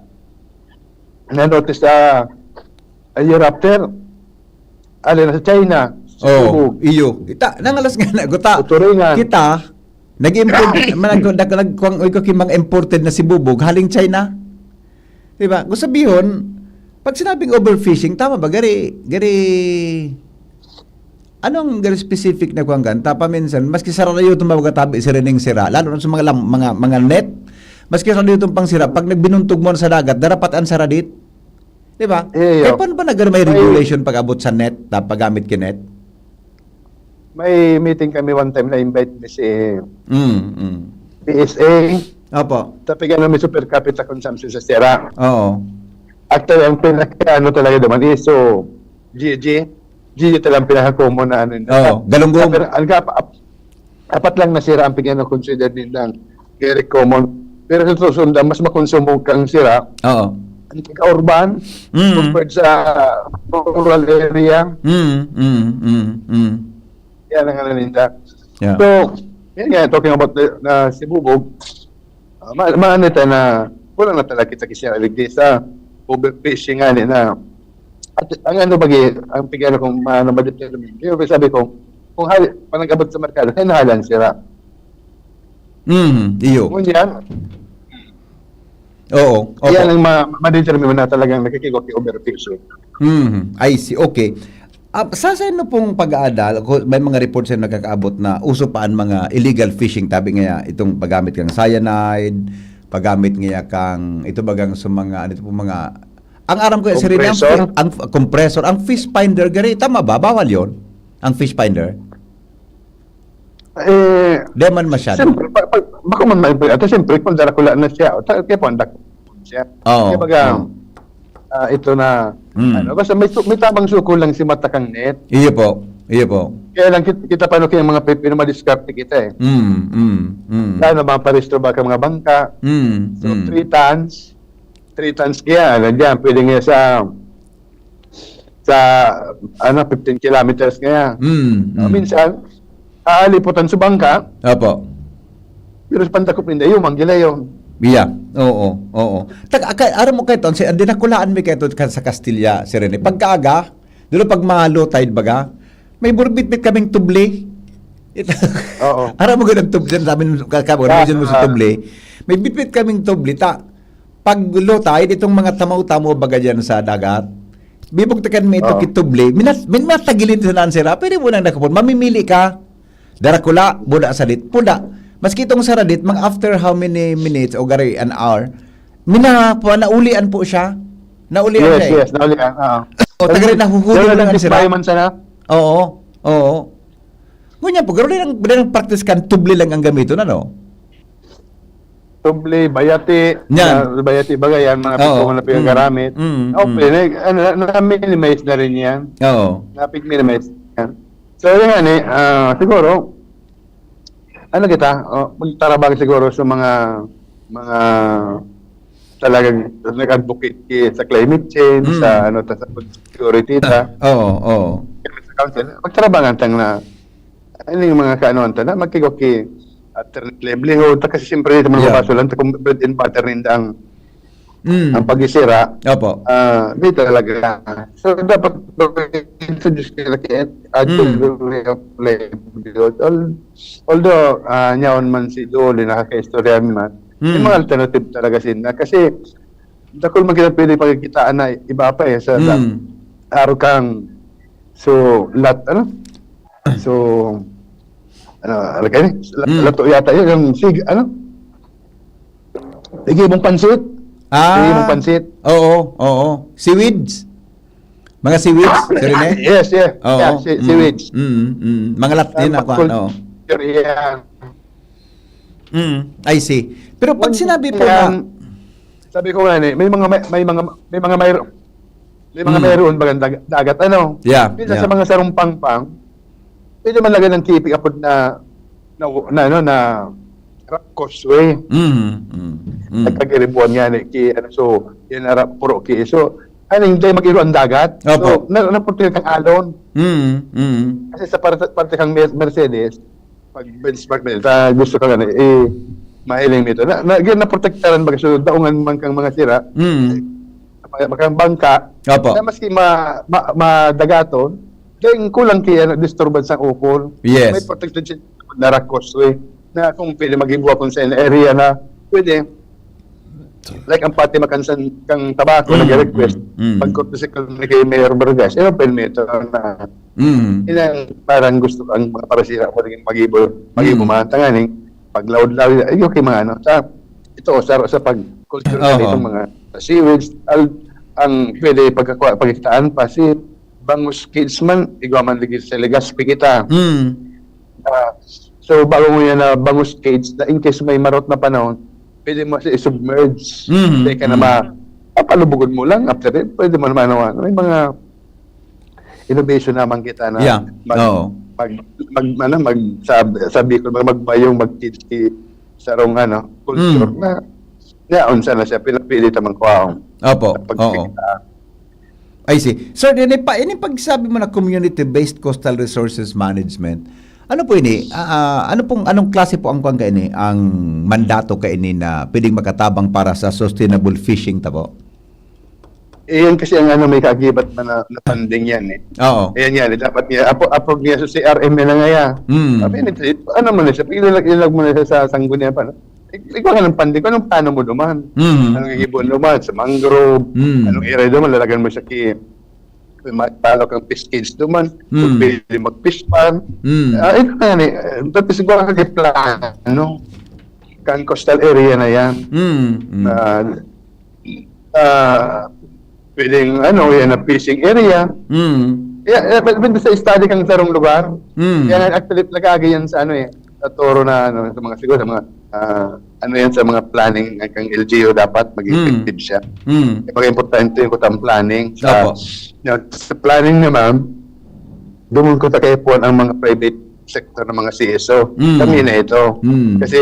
na-notice sa, a year after, ali na sa China, si Oh, Bubog. iyo. Kita, nangalas nga na, guta. Uturingan. Kita, nag-import, manag-, nag-, nag-, kuwang, ikaw ki mga imported na si Bubog, haling China. Di ba? Gusto sabihon, pag sinabing overfishing, tama ba? Gari, gari, anong gari specific na kuwang kan? Tapa minsan, maski sarayo itong mga tabi, sirining sira, lalo na sa mga lam-, mga, mga net, maski sarayo itong pang sira, pag nagbinuntog mo sa dagat, darapat ang saradit. Di ba? Iyo. Kaya paano ba nagkaroon may May regulation pag-abot sa net, na paggamit ki net? May meeting kami one time na invite mi si Mm, mm. P S A. Opo. Tapos ano, may super capita consumption sa sira. Oo. Actually, ang pinaka, ano talaga naman is, so, G G. G G talaga ang pinaka-common na ano yun. Oo, galunggong. Pero ang kap-, ap-, apat lang na sira ang pigano considered nindang very common. Pero sa susunod, ang mas makonsumo kang sira, Oo. ang pagka-urban, Mm. compared sa rural area. Mm, mm, mm, mm. Yan ang ano ninda. Yeah. So, yun nga, talking about the, na si Bubog, ah, ma-, maano tayo na, wala na talaga kita kasi aligdi sa overfishing nga ni na. At ang ano bagi, ang pigano kung maano ma-determine. Yung sabi ko, kung hali, pag nag-abot sa merkado, kaya nahalan sira. Mm, iyo. Ngunyan, Oo, opo. Yan ang ma-, ma-determine mo na talagang nakikigwa ki overfishing. Mhm, I see. Okay. Ah, sa, sa inyo pong pag-aadal, ako, may mga reports na nakakaabot na uso pa ang mga illegal fishing. Tabi nga, itong paggamit kang cyanide, paggamit nga kang, ito bagang sa mga, ano ito pong mga, ang aram ko, sir, ang Compressor? fi-, ang f-, compressor, ang fish finder, gari, tama ba? Bawal yon. Ang fish finder? Eh, Di man masyado. siyempre, pa-, pa-, bako man maibig. At siyempre, kung darakula na siya, o, ta-, kaya po, ang dakula siya. Oo. Kaya baga, Mm. ah, ito na, Mm. ano, basta may su-, may tamang suko lang si mata kang net. Iyo po. Iyo po. Kaya lang kit-, kita pa, no, kaya mga Pilipino, madiskarte kita, eh. Mm, mm, mm. Lalo na mga parehistro ba ka mga bangka. Mm, So, mm. three tons, three tons kaya, ano dyan, pwede nga sa, sa, ano, fifteen kilometers kaya. Mm, Ah, mm. minsan, aaliputan sa bangka, Opo. pero sa pandakop ninda, yung manggilayon. Iya, oo, oo. Tag-, aka-, aram mo kayo, si, ang dinakulaan mi kayo ka-, sa Castilla, si Rene. Pagkaaga, dulo pag ma-low tide baga, may burbitbit kaming tubli. Ito, Oo. aram mo ganun tubli, sabi nung ka-, ka-, Ah, original mo sa ah. tubli. May bitbit kaming tubli, ta, pag low tide, itong mga tamaw-tamaw baga dyan sa dagat, bibugtakan mo ito Oo. kitubli, minat-, min-, matagilin sa naan sira, pwede mo nang nakapon, mamimili ka, darakula, buda, sadit, puda. Maski itong saradit, mga after how many minutes, o gari, an hour, mina, po, naulian po siya. Naulian Yes, siya eh. yes, naulian, oo. O, tagarin, Pero nahuhuli mo lang naman sira. Bayo man sana. Oo, oo. Ngunyan po, garo lang, lang practice kan tubli lang ang gamiton, ano? Tubli, bayati, Yan. na, bayati bagay, yan, mga Oo. pito na Mm. pinagaramit. Mm, Okay, mm. na, ano, na, na-minimize na rin yan. Oo. Napig-minimize yan. So, yun nga, ni, ah, siguro, ano kita, oh, magtarabang siguro sa mga, mga talagang nag-advocate ki-, sa climate change, Mm. sa, ano, ta-, sa food security, ta. Oo, oo. Sa council, magtarabangan tang na, ano yung mga kaanoan ta na, magkigo ki alternate livelihood, ta kasi siyempre, ito mga Yeah. baso lang, ta kung bread and butter ninda ang, Mm. ang pagisira, Opo. ah, di talaga. So, dapat introduce nila ki-, ah, Mm. way of livelihood. Al-, although, ah, nyaon man si Dole, nakakaistorya man, may Mm. mga alternative talaga sila. Kasi, dakul man kita pwede pagkikitaan na iba pa eh, sa Mm. araw kang, so, lat-, ano? So, ano, ano kayo? La-, Mm. lato yata yun, yung sig-, ano? Igibong pansit. Ah. Igibong pansit. Oo, oo. Seaweeds? Mga seaweeds, sir, ne? Yes, yes. Oo. Yeah, si-, Mm. seaweeds. Mm, mm. Mga lat-, Ah, yun ako, bakul-, ano. Yan. Mm, I see. Pero pag Yan, sinabi po yan. na Sabi ko nga ni, may mga, may, may mga, may mga mayro-, may mga Hmm. mayroon bagang dag-, dagat, ano? Yeah, Minsan yeah. sa mga sarumpang pang, Pwede man lagyan ng T P apod na, na, na, ano, na rock causeway. Mm, mm, mm. Nagkagiribuan nga ni ki, ano, so, yan na ra-, puro ki. So, ano, hindi mag-iro ang dagat. Opo. So, na, napunta yung kang alon. Mm, mm. Kasi sa parte, parte kang Mer-, Mercedes, pag benchmark mo yun, sa gusto ka gani, eh, mahiling mo ito. Na, na, na, naprotektaran baga, so, daungan man kang mga sira. Mm. Baka, baka bangka, Opo. na maski ma-, ma-, madagaton, then kulang ki, ano, disturbance sa ukol. Yes. May protected siya na rock causeway na kung pwede mag-ibuha kung sa area na pwede. Like ang pati makansan kang tabako, Mm, nag-request. mm, mm. Pag-courtesy ko na kay Mayor Vargas, eh, open mo ito na Mm. Yan ang parang gusto ang mga parasira ko naging mag-ibo, mag-ibo Mm. mga tanganing paglaod-laod, ay, okay, mga ano. Sa, ito, sa, sa pag-culture Oo. Itong mga sewage, al-, ang pwede pagkakwa-, pagkitaan pa, si bangus kids man, igwa man lagi sa Legazpi kita. Mm. Ah, so, bago mo yan na bangus kids, na in case may marot na panahon, pwede mo siya i-submerge. Mm, Hindi ka na mm. ma-, papalubugon mo lang, after that, pwede mo naman, ano, may mga innovation naman kita na Yeah. mag, Oo. mag, mag, ano, mag, sa, sa Bicol, mag, magbayong, mag-teach ki sarong, ano, culture Mm. na, na unsa na siya, pinapili tamang kwaon. Opo. Pag Oo. I see. Sir, ini pa, ini pagsabi mo na community-based coastal resources management. Ano po ini? Ah, ah, ano pong, anong klase po ang kwan kaini, ang mandato kaini na pwedeng makatabang para sa sustainable fishing ta po? Eh, yan kasi ang ano, may kaagibat man na, na funding yan eh. Oo. Ayan yan, eh, dapat niya, apo, approve niya sa C R M yan na nga yan. Mm. Sabi niya, ano mo na siya, ilag, ilag mo na siya sa sanggunian pa, no? Ik-, ikaw ka ng funding, anong plano mo duman? Mm. Anong iibon duman? Sa mangrove? Mm. Anong area duman? Lalagan mo siya ki, ma-, paano kang fish cage duman? Mm. Kung pwede mag-fish pond? Mm. Ah, ito na yan eh. Tapos ikaw ka plano. Kan coastal area na yan. Mm. Mm. Na, ah, pwedeng, ano, yan na fishing area. Mm. Yeah, yeah, but, but sa study kang sarong lugar, Mm. yan, actually, nag-aagi yan sa, ano eh, sa toro na, ano, sa mga, siguro, sa mga, ah, ano yan, sa mga planning ng kang L G U, dapat maging Mm. effective siya. Mm. Kaya importante yung kutang planning. Sa, Opo. Now, sa planning naman, doon ko ta kaipuhan ang mga private sector ng mga C S O. Mm. Kami na ito. Mm. Kasi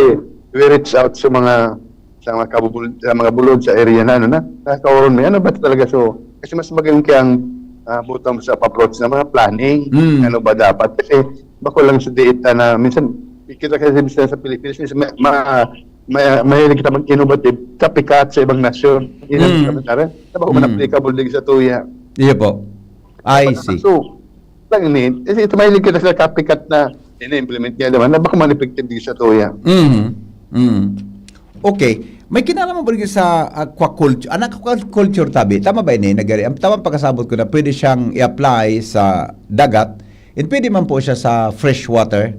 we reach out sa mga, sa mga kabubul-, sa mga bulod sa area na, ano na, nakakaoron may ano ba talaga? So, kasi mas maging kayang, ah, bottom sa approach ng mga planning. Mm. Ano ba dapat? Kasi bako lang sa data na minsan, kita kasi minsan sa Pilipinas, minsan ma-, ma-, ma-, mahilig kita mag-innovative, copycat sa ibang nasyon. Yun ang Mm. sabi natin. Na bako man Mm. applicable din sa tuya. Iya po. I see. So, lang ni, kasi ito mahilig kita sa copycat na ini-implement niya naman, na bako man effective din sa tuya. Mm. Mm. Okay. May kinalaman ba rin sa aquaculture? Ang aquaculture tabi, tama ba ini? Nagari, ang tamang pagkasabot ko na pwede siyang i-apply sa dagat, and pwede man po siya sa freshwater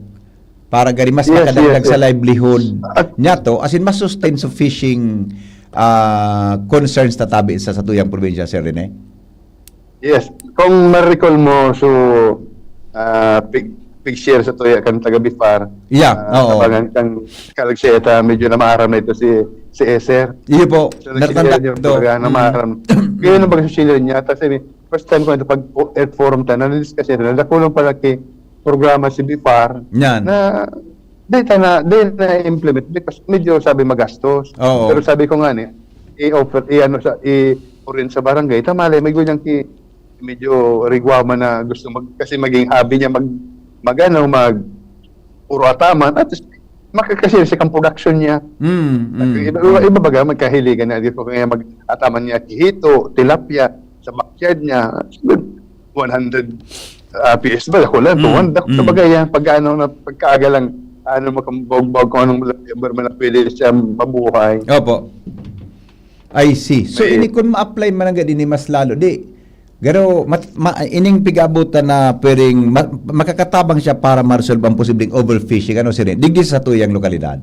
para gari mas Yes, makadagdag yes, sa yes. livelihood At niya to, as in, mas sustain sa fishing, ah, concerns ta tabi sa satuyang probinsya, Sir Rene? Yes. Kung ma-recall mo, so, ah, pig-, pig-share sa tuya kan taga Bifar. Yeah, Ah, oo. Tabangan kang Kalagseta, medyo namaaram na ito si, si Eser. Iyo po, So, nagsigaw nagtanda niya, ito. Baga, Mm. namaaram. Kaya nung baga sa senior niya, tapos sabi, first time ko ito pag earth forum tayo, na-discuss ito, nagkakulong pala ki programa si Bifar Yan. na dahil tayo na, dahil na-implement, because medyo sabi magastos. Oo. Pero sabi ko nga ni, i-offer, i-ano sa, i-orient sa barangay, tama lang, may ganyang ki-, medyo rigwa man na gusto mag-, kasi maging hobby niya mag-, mag-ano, mag-, puro ataman, at least, makakasira sa kang production niya. Mm, mm, Iba, iba, mm. iba baga, magkahiligan na, di ko kaya mag-ataman niya, kihito, tilapia, sa backyard niya, one hundred, ah, P S ba? Ako lang, Mm, two hundred. mm. Kumbaga yan, pag ano, na, pagkaaga lang, ano, makambog-bog kung anong flavor man na pwede siya mabuhay. Opo. I see. So, May ini kun ma-apply man ang gani, mas lalo, di, garo, mat-, ma-, ining pigabutan na pwedeng ma-, makakatabang siya para ma-resolve ang posibleng overfishing, ano, sir? Digdi sa tuyang lokalidad?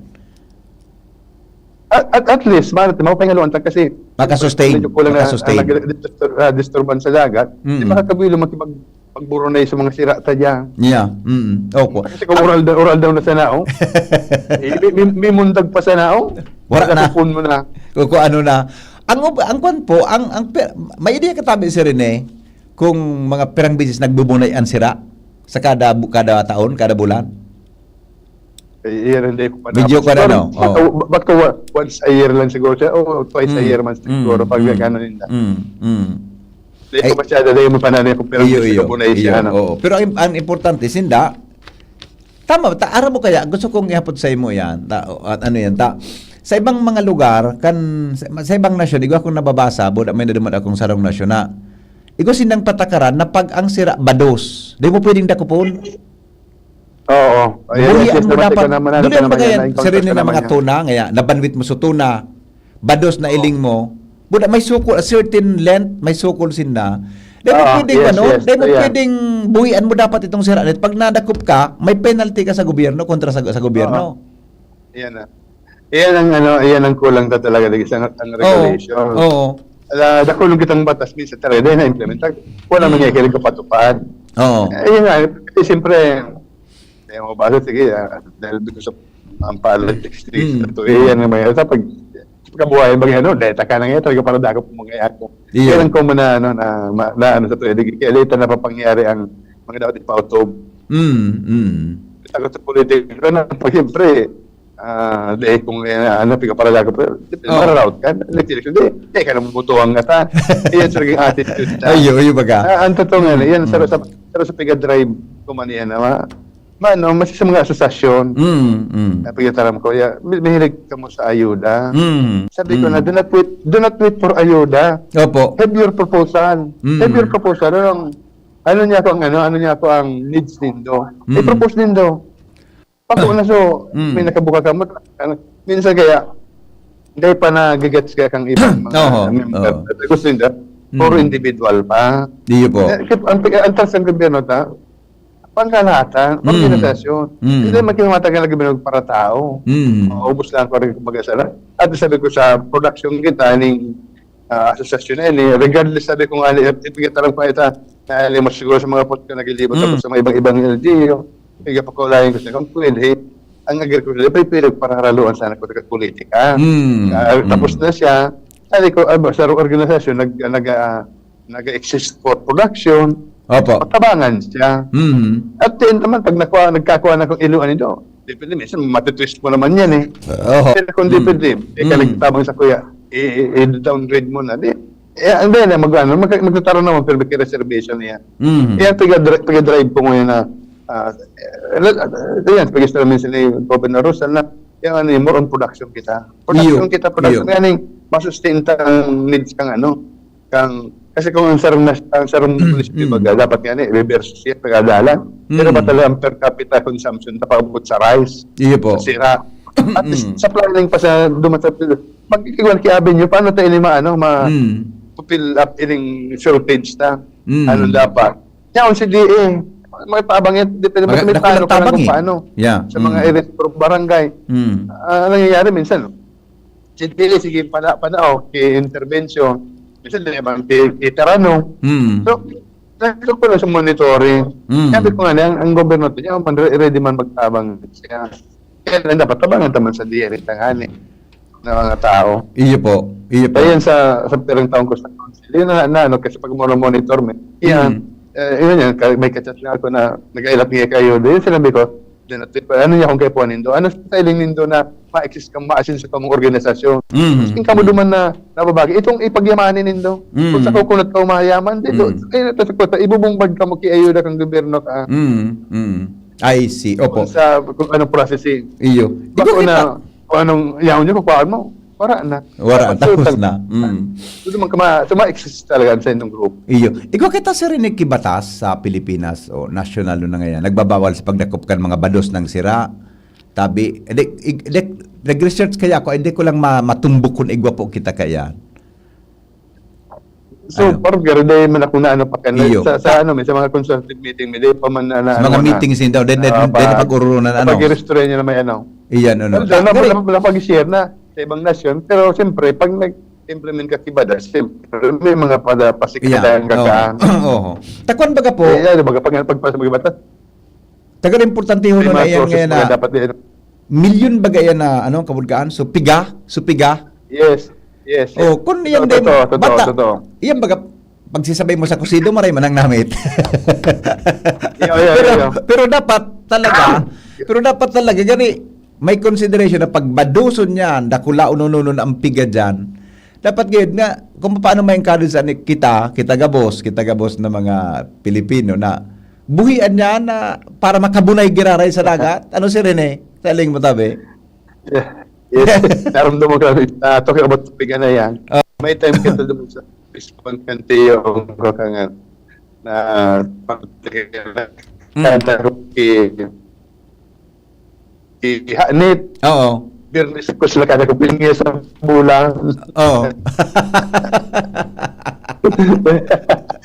At, at, at least, ma-, mapahingaluan ta kasi Makasustain. medyo kulang na Makasustain. ang nag-, distur-, ah, disturbance sa dagat. Mm. Di makakabilo makipag-, pagburonay sa mga sira ta dyan. Yeah. Mm. Opo. Kasi kung oral daw, oral daw na sana, oh. Eh, may, may, may mundag pa sana, oh. Wala na. Nakapon mo na. Kung, kung ano na. Ang ob-, ang kwan po, ang, ang per-, may idea ka tabi, Sir Rene, kung mga pirang beses nagbubunay ang sira? Sa kada bu-, kada taon, kada bulan? Eh, iyan hindi ko pa Medyo naman. ka na, Siguro, no? baka, Oo. baka wa- once a year lang siguro siya. O twice a Mm. year man siguro. Mm, Pag mm, gano'n yun na. mm, mm. Hindi ko Ay, masyado. Dahil mo pa na yung pero iyo, gusto iyo, ko na yung iyo. siya, ano. Oo. Pero ang, ang importante, sinda, tama, ta, aram mo kaya, gusto kong ihapot sa imo yan. Ta, o, at ano yan, ta, sa ibang mga lugar, kan, sa, sa ibang nasyon, igwa akong nababasa, buda may naduman akong sarong nasyon na, igwa sindang patakaran na pag ang sira, bados. Di mo pwedeng dakupon. Oo. Ayun, Buhian yes, yes, mo naman, dapat. ikaw naman, ano, Dili ikaw mo naman kaya yan, na-encounter sarili ka na naman mga yan. tuna, kaya nabanwit mo sa tuna, bados na iling mo. Buda may sukol, a certain length, may sukol sinda. Dahil mo Ah, pwedeng, yes, ano, yes, dahil mo ayan. pwedeng buhian mo dapat itong sira. Pag nadakop ka, may penalty ka sa gobyerno kontra sa, sa gobyerno. Yan na. Yan ang ano, yan ang kulang ta talaga lagi sa ang Oo. regulation. Oo. Ala, dakulong kitang batas minsan talaga dahil na-implementar. Wala man Mm. niya kilig kapatupad. Oo. Ayun nga, kasi siyempre, eh, mga bata, sige, ah, dahil because of ang politics, Mm. ito, eh, yan ang may, sa pag, pagkabuhay, bagay, ano, dahil taka na nga, talaga para dakop mo kaya ako. Iyo. Kailan ko muna, ano, na, ma- na, ano, sa tuwede, kaya later na papangyari ang mga dapat ipautob. Mm, mm. Takot sa politiko na, pag siyempre, ah, dahil kung, eh, ano, piga para dakop, pero, Oo. mararout ka, election, di, di ka nang bubutuhan nga ta. Yan sa naging attitude ta. Ayo, ayo baga. Ah, ang totoo nga, yan, Mm. sa, sa, sa, sa piga-drive ko man yan, ma, ma, no, mas sa mga asosasyon, Mm, mm. na pagkataram ko, ya, may- mahilig ka mo sa ayuda. Mm, Sabi ko mm. na, do not wait, do not wait for ayuda. Opo. Have your proposal. Mm. Have your proposal. Ano, ang- ano niya ako ang ano, ano niya ako ang needs nindo. Mm. I-propose nindo. Pag na so, Mm. may nakabuka ka mo, ano, minsan kaya, hindi pa nagigets ka kang ibang mga Oho, member. oo. Gusto nindo, Mm. for individual pa. Diyo po. Eh, kaya ang, ang taas ng gobyerno ta, pangkalahatan, Mm. organisasyon. Mm. Hindi magkikimata ka ng gobyerno para tao. Mm. Maubos lang ako rin kumbaga sa lahat. At sabi ko sa production kita, ning ah, asosasyon na yan, eh. Regardless, sabi ko nga, eh, ipigataran ko ita, na alam mo siguro sa mga post ko naglilibot Mm. ako sa mga ibang-ibang L G U, pigapakulayan ko sa kung pwede, ang agriculture, pwede, pwede paraharaluan sana ko sa politika. Mm. Ah, Mm. Tapos na siya, sabi ko, ah, sa organisasyon, nag, nag, ah, nag-exist for production, Opo. patabangan siya. Mm. At the end naman, pag nakuha, nagkakuha na kong iluan nito, depende, minsan matitwist mo naman yan eh. Oho. Pero kung Mm. depende, eh, Mm. kaligtabang sa kuya, i- i- i-downgrade mo na. Di, eh, ang dahil na mag, ano, mag, magtataro naman, pero may reservation niya. Mm. Kaya pag-dri- pag-drive ko ngayon na, ah, eh, eh, yan, pag-istorya minsan ni Governor Rosal na, yung ano, yung more on production kita. Production Iyo, kita, production. iyo. Kaya ning masustain ta ang needs kang ano, kang, kasi kung ang sarong, nas- ang sarong munisipyo Mm. baga, dapat nga ni, reverse siya, pagkadalan. Pero Mm. ba talaga ang per capita consumption, napaabot sa rice, Iyo po. sa sira. At least, Mm. sa planning pa sa duman sa, mag-iwan kay Avenue, paano tayo ni ma-, ano, ma-, Mm. fill up ining shortage ta? Mm. Ano dapat? Yan, si D A, may tabang yan, depende Maga- may dakul plano ang ka lang tabang kung eh. paano. Yeah. Sa mga Mm. area sa barangay. Mm. Ah, nangyayari minsan, no? Si D A, sige, pana, pana, okay, intervention. Minsan, di naman, ti-, titira, no? Mm. So, nandito ko lang sa monitoring. Mm. Sabi ko nga, ang, ang gobyerno to, yan, man, re-, ready man magtabang siya. Kaya lang dapat tabangan naman sa D A rin tanghali ng mga tao. Iyo po. Iyo po. Kaya yan sa, sa pirang taon ko sa council, yun na, na ano, kasi pag monitor mo, yan, Mm. eh, yun yan, ka- may kachat na ako na nag-ailap niya kayo. Then sinabi ko, then at least, ano niya kung kaya po nindo? Ano styling nindo na ma-exist kang maasin sa kamong organisasyon? Mm. Yung kamo duman na nababagi, itong ipagyamanin nindo. Mm. Kung sa kukunot ka umayaman, dito, Mm. ayun, ito sa kota, ibubumbag ka mo, kiayuda kang gobyerno ka. Mm. Mm. I see. Opo. Kung sa, kung anong processing. Iyo. Bako Ikaw na, kita. Kung anong yaon niyo, kukuhaan mo. Wala na. Wala, tapos Pag-, na. Mm. Doon naman kama, so ma-exist talaga sa inyong group. Iyo. Igwa kita, sir, ni kibatas sa Pilipinas o nasyonal na ngayon. Nagbabawal sa pagdakop kan mga bados ng sira. Tabi, de, de, nag-research kaya ako, hindi ko lang ma, matumbok kung igwa po kita kaya. So, Ano? Parang garo, dahil man ako na ano pa kan-, Iyo. sa, sa ano, may sa mga consultative meeting, may di pa man na, na Sa mga ano na. meetings din daw, then, then, Ah, then pa-, pag-urunan, ano? pag-i-register niya naman, ano. Iyan, ano. Ano, na, Pero- na, napag-share na sa ibang nasyon, pero siyempre, pag nag-implement ka kiba, siyempre, may mga pada, Iyan. pasikadahan ka Oo. ka. Oo. Takwan baga po, Eh, ano, baga, pag, pag, pag, pag, taga importante ho may na mga iyan process ngayon na mga dapat din. Milyon baga yan na, ano, kabulgaan? So, piga? So, piga? Yes, yes, yes. Oh, kung yan Totoo, din, totoo, totoo, bata, totoo. Yan baga, Pagsisabay mo sa kusido, maray man ang namit. Iyo, iyo, Pero, iyo. pero dapat talaga, pero dapat talaga, gani, may consideration na pagbaduson niyan, dakulaon nununon ang piga dyan. Dapat gayud nga, kung paano may encourage sa ni-, kita, kita gabos, kita gabos na mga Pilipino na buhian niya na para makabunay giraray sa dagat. Ano si Rene? Sa iling mo tabi? Yeah. Yes. Naramdaman ko, uh, talking about piga na yan. Ah. May time kita doon sa Fish Pond Cantillo, ang kakangan na Mm. kanta ko ki ki Hanit. Oo. Birnes ko sila kada ko pinigyan sa bulang. Oo.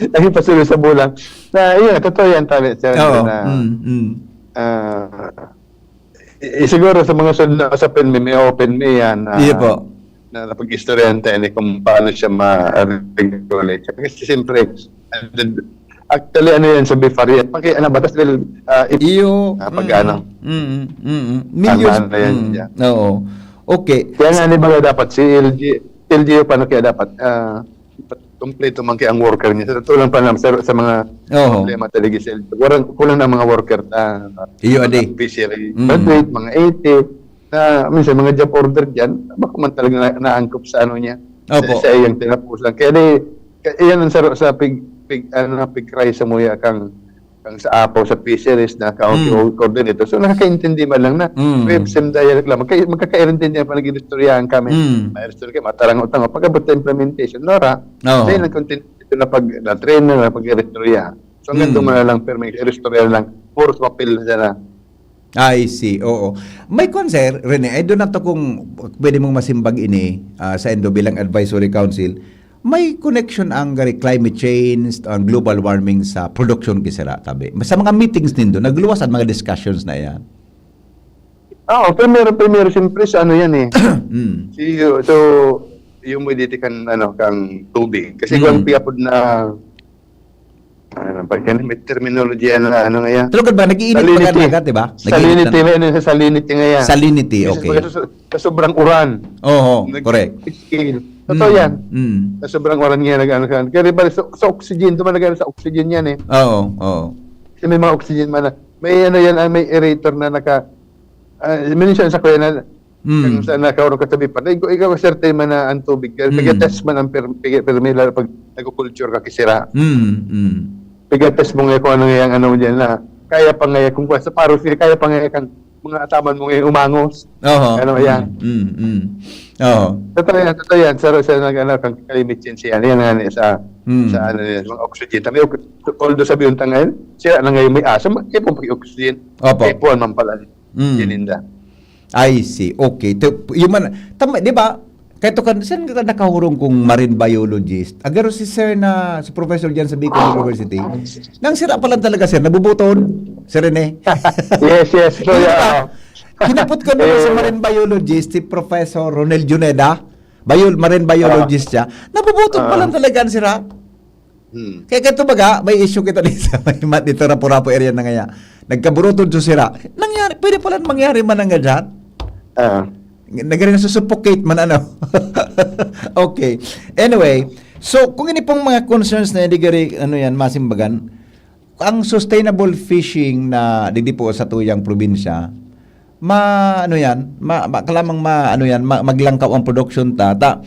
Lagi pa sila sa bulang. Na, yun, totoo yan, tabi. Sir, Oo. na, Mm, mm. ah, i- siguro sa mga sunod na sa open me, may open me yan. ah, Iya po. Na napag-istoryahan tayo ni kung paano siya ma-regulate. Kasi siyempre, and then, actually, ano yan, sa Bifari, paki, ano, batas dahil, ah, ip- Iyo. Ah, pag Mm, ano? Mm, mm, mm. Millions. Tama na yan, Mm, yeah. Oo. Okay. Kaya nga, di ba, dapat si L G, L G U pa na kaya dapat, ah, kompleto man kaya ang worker niya. Sa totoo lang pa naman, sa, sa mga Oo. problema talaga sa L G U. Walang, kulang na mga worker. Ah, Iyo, adi. Fishery Mm. graduate, mga eighty, na minsan mga job order dyan, baka man talaga na, naangkop sa ano niya, Opo. sa, sa iyang tinapusan. Kaya di, kaya yan ang sa, sa pig, pig, ano, pig cry sa muya kang, kang sa Apo, sa fisheries na county Mm. coordinator. So, nakakaintindi man lang na Mm. web sim dialect lang. Magka, magkakaintindi ang panag-inistoryahan kami. Mm. May istorya kayo, matarang-utang. Pag-abot sa implementation, Nora, Oo. dahil nagkontinue na pag, na trainer, na pag-inistorya. So, hanggang Mm. doon na lang, pero may istorya lang. Puro papel na siya na. I see, oo. May kwan, sir, Rene, I don't know to kung pwede mong masimbag ini ah, sa Indo bilang advisory council. May connection ang gari climate change, ang global warming sa production ki sira, tabi. Sa mga meetings nindo, nagluwas ang mga discussions na yan. Oo, primero, primero, siyempre, sa ano yan eh. Mm. Si, so, yung humidity kan, ano, kang tubig. Kasi Mm. kung piyapod na, ano, pag may terminology na, ano nga yan. Tulad ba, nag-iinit pa Salinity. nga dagat, di ba? Nag-iinit Salinity, na. may ano sa salinity nga yan. Salinity, Minsan okay. pag sa, sa sobrang uran. Oo, Nag- correct. Scale. Totoo Mm, yan. mm. Sa sobrang uran nga nag-ano ka. Kaya di ba, sa, sa oxygen, duman nag sa oxygen yan eh. Oo, oo. Kasi may mga oxygen man na, may ano yan, ah, may aerator na naka, ah, minsan sa kuya na, Mm. kung sa nakaurong ka sa bipa, ikaw, ikaw certain man na ang tubig. Kaya Mm. pag-test man ang per, per, per, pag nagkukulture ka kisira. Mm, mm. Pag-test mo nga kung ano nga yung ano dyan na, kaya pa nga kung sa paro, kaya pa nga kang mga ataman mo nga umangos. Oho. Ano yan? Mm, mm. Oho. Totoo yan, totoo yan. Sa, sa nag-ano, kang climate change yan. Yan nga sa, Mm. sa ano yan, mga oxygen. Kami, although sabi yung tangayin, sira na ngayon may asa, ma- kaya pong pag-oxygen. Opo. Kaya po naman pala. Mm. Sininda. I see. Okay. To, yung man, tama, di ba? Kaya to kan, saan ka nakahurong kung marine biologist? Agaro si sir na, si professor dyan sa Bicol University. Nang sira pa lang talaga, sir, nabubuton. Sir Rene. Yes, yes. So, Di ba? yeah. Hinapot ko naman sa Eh. Marine biologist, si Professor Ronel Juneda. Bio, marine biologist siya. Nabubuton pa Ah. lang talaga ang sira. Hmm. Kaya kaya baga, may issue kita dito sa may mat dito, Rapu-Rapu area na ngaya. Nagkaburuton sa sira. Nangyari, pwede pala mangyari man ang ganyan. Ah. Nagre na susuffocate man, ano. Okay. Anyway, so kung ini pong mga concerns na hindi gari, ano yan, masimbagan, ang sustainable fishing na digdi po sa tuyang probinsya, ma, ano yan, ma, ma, kalamang ma, ano yan, ma, maglangkaw ang production ta. Ta,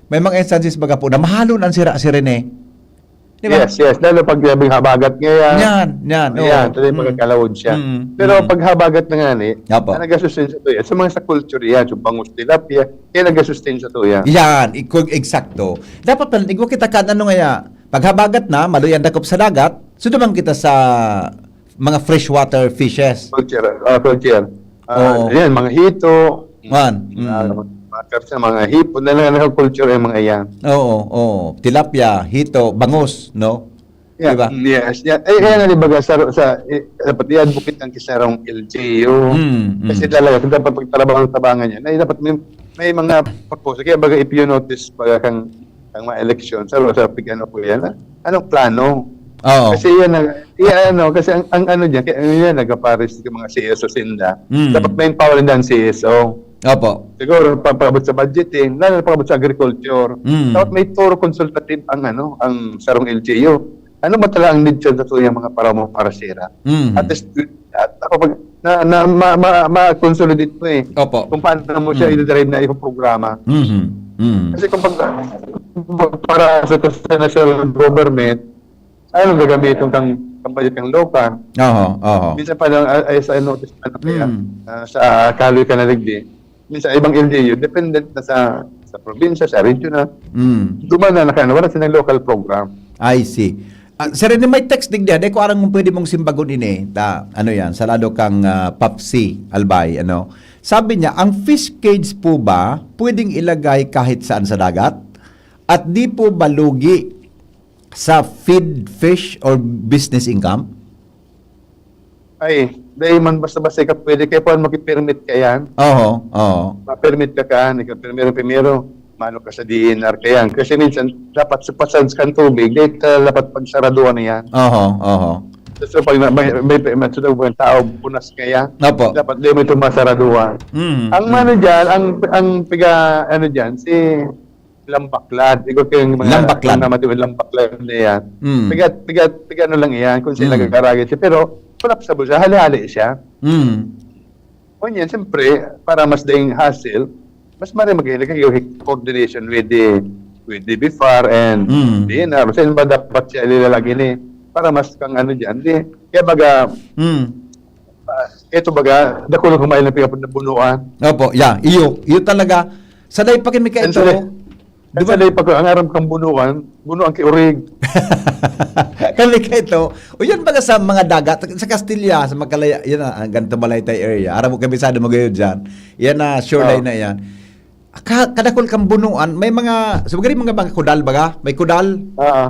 may mga instances baga po na mahalon ang sira si Rene. Di ba? Yes, yes. Lalo pag labing habagat ngayon. Yan, yan. Ayan, Oo. tuloy Mm. magkakalaod siya. Mm, Pero mm. pag habagat na nga ni, Apo. ang nagasusin sa tuya, sa mga sa culture yan, sa bangus, tilapia, kaya nagasusin sa tuya. Yan, ikog eksakto. Dapat pala, igwa kita kan ano nga ya, paghabagat na, maluyan dakop sa dagat, so naman kita sa mga freshwater fishes. Culture, ah, culture. Ah, Oo. Yan, mga hito, Man, mm. ah, mga karsa, mga hipon, na lang culture yung mga yan. Oo, oo. Tilapia, hito, bangus, no? Yeah, Diba? Yes, yeah. Eh, kaya nga, di ba, sa, sa, eh, dapat i-advocate ang kisarong L G U. Mm, mm. Kasi talaga, kung dapat pagtrabaho-tabangan yan, ay dapat may, may mga proposal. Kaya baga, if you notice, baga kang, kang mga eleksyon, sa, sa pig-, ano po yan, ah? Anong plano? Oo. Kasi yan, ang, yan, ano, kasi ang, ang ano dyan, kaya ano yan, nagpapares yung mga C S O sinda. Mm. Dapat may empower nila ang C S O. Opo. Siguro, pa-, paabot sa budgeting, lalo na paabot sa agriculture. Mm. Dapat may thorough consultative ang, ano, ang sarong L G U. Ano ba talaga ang need sa totoo yung mga paramo para sira? Mm. At least, at ako pag, na, na, ma, ma, ma-consolidate mo eh. Opo. Kung paano mo siya Mm. i-drive na yung programa. Mhm. Mm. Kasi kung pag, para sa, sa national government, ano ang gagamitin kang, kang budget ng local? Oho, oho. Minsan pa lang, I, I, I noticed, ano kaya, Mm. ah, sa Kaloy ka na digdi, minsan ibang L G U, dependent na sa, sa probinsya, sa regional. Mm. Duman na naka-, wala silang local program. I see. Ah, Sir Rene, may text digdi, ha? Di ko aram kung pwede mong simbagon ini. Ta, ano yan, sa lado kang, ah, Papsi Albay, ano? Sabi niya, ang fish cage po ba pwedeng ilagay kahit saan sa dagat? At di po ba lugi sa feed fish or business income? Ay, dai man basta-basta ka pwede. Kaya po, maki-permit ka yan. Oho, oho. Ma-permit ka kan, ikaw primero-primero, mano ka sa D E N R ka yan. Kasi minsan, dapat sa pasans kan tubig, dai ka dapat pagsaraduhan na yan. Oho, oho. So, pag na, may, may, may, may, may tao, punas ka yan. Opo. Dapat di mo ito masaraduhan. Mm, Ang mm. mano dyan, ang, ang piga, ano dyan, si Lambaklad. Ikaw kayong mga Lambaklad. Ang namati mo, Lambaklad na yan. Mm. Piga, piga, piga ano lang yan, kung sila Mm. gagaragit siya. Pero, collapsible siya, hali-hali siya. Mm. Ngunyan, siyempre, para mas daing hassle, mas mari mag-, coordination with the, with the B F A R and Mm. D E N R. Kasi ba dapat siya lilalagay ni, para mas kang ano dyan. Di, kaya baga, Mm. ah, ito baga, dakul ang kumain ng pigapon na bunuan. Opo, yeah. Iyo, iyo talaga. Sa dai pa kami ka Ang ito, sa dai, ang duman sa dai pa ko, ang aram kang bunuan, bunuan ki urig. Kami ka ito. O yan baga sa mga dagat, sa Castilla, sa Magkalaya, yan na, ang ganito Malaytay area. Aram mo, kabisado mo gayon dyan. Yan na, shoreline Oo. na yan. Ka-, kadakul kang bunuan, may mga, sa mga, mga, mga kudal baga, may kudal. Oo.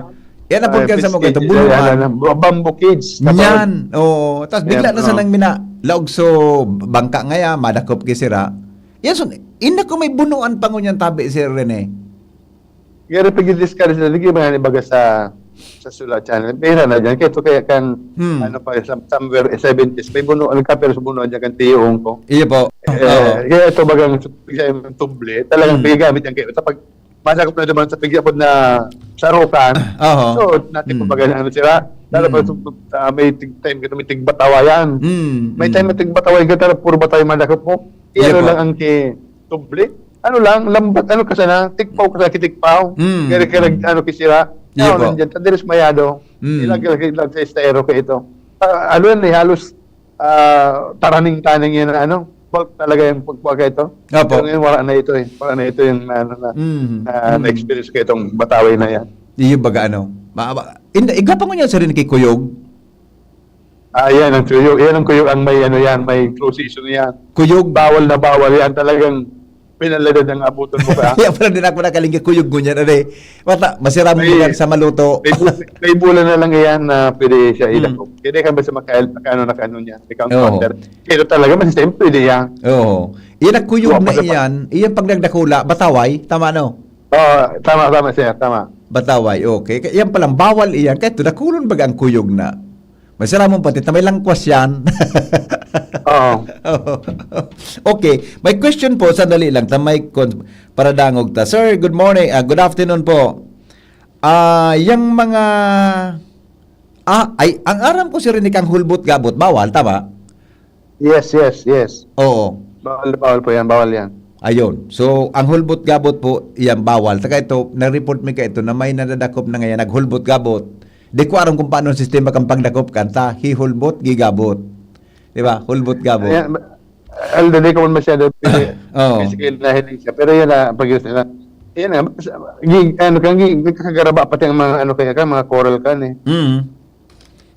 Yan ang Ay, pagkan sa mga fish ito, cage, bunuan. yan, ano, bu-, bamboo cage, tapos Yan, oo. Tapos Yan, bigla na oo. sanang mina-, laog so bangka ngaya, madakop ki sira. Yan, so, ina ko may bunuan pa ngunyan tabi, Sir Rene. Garo pag-discourage na, lagi man ibaga sa, sa Sula Channel. Pera na dyan. Kaya ito kaya kan, Hmm. ano pa, sa, somewhere, eh, seventies, may bunuan, nagkapira sa bunuan dyan kan tiyong ko. Iya po. Eh, Oo. kaya ito bagang sa, sa tuble, talagang Hmm. pinagamit yan. Kaya ito pag masakop na naman sa pigyapod na sarukan. Oho. So, natin Hmm. kumbaga na ano sila, lalo pa Hmm. sa, ah, may tig-, time ka may tigbatawa yan. Hmm. May Hmm. time na tigbatawa yan, ka, puro batawa yung madakop mo. Iya Ano po. lang ang ki-, tuble? Ano lang, lambat, ano ka sana, tikpaw ka sana, kitikpaw. Hmm. Kaya ka nag-, Hmm. ano, kisira. Iya Ano po. nandyan, tadiris mayado. Hmm. Ilag, ilag, ilag sa estero ka ito. Ah, ano yan eh, halos, ah, taraning-taning yan na ano, bulk talaga yung pagkuha ka ito. Opo. Pero ngayon, wala na ito eh. Wala na ito yung ano na, Hmm. na, Hmm. na-experience ko itong bataway na yan. Iyo baga ano. Ma-, ma-, in-, igwa pa ngunyan sa rin kay Kuyog? Ah, yan ang Kuyog. Yan ang Kuyog ang may ano yan, may close season yan. Kuyog. Bawal na bawal yan. Talagang pinalad ang abutan mo ka. Kaya pala din ako nakalingi Kuyog ngunyan, ano eh. Mata, masira mo May, yan sa maluto. may bu-, may bulan na lang yan na pwede siya Hmm. ilakop. Kaya di ka ba sa makael-, makaano na kaano niya, ikaw ang Oo. quarter. Pero talaga, mas same pwede yan. Oo. Iyan ang Kuyog Wa na pa sa pa- iyan, iyan pag nagdakula, bataway, tama no? Oo, tama, tama, sir, tama. Bataway, okay. Kaya yan palang bawal iyan, kahit dakulon baga ang Kuyog na. Masira mo pati, ta may langkwas yan. Oo. Okay, may question po, sandali lang, ta may con-, paradangog ta. Sir, good morning, ah, good afternoon po. Ah, yang mga, ah, ay, ang aram ko, sir, ni kang hulbot gabot, bawal, tama? Yes, yes, yes. Oo. Bawal, bawal po yan, bawal yan. Ayun. So, ang hulbot gabot po, yan bawal. Saka ito, na-report mi ka ito na may nadadakop na ngayon, naghulbot gabot. Di ko aram kung paano ang sistema kang pagdakop kan ta, hihulbot, gigabot. Di ba? Hulbot gabot. Ayan, ma-, although di ko man masyado pili-, Oo. kasi kaya nahiling siya. Pero yun na, pag yun na, yun na, gi-, ano, kang gi-, nagkakagaraba pati ang mga, ano, kaya ka, mga coral kan eh. Mm.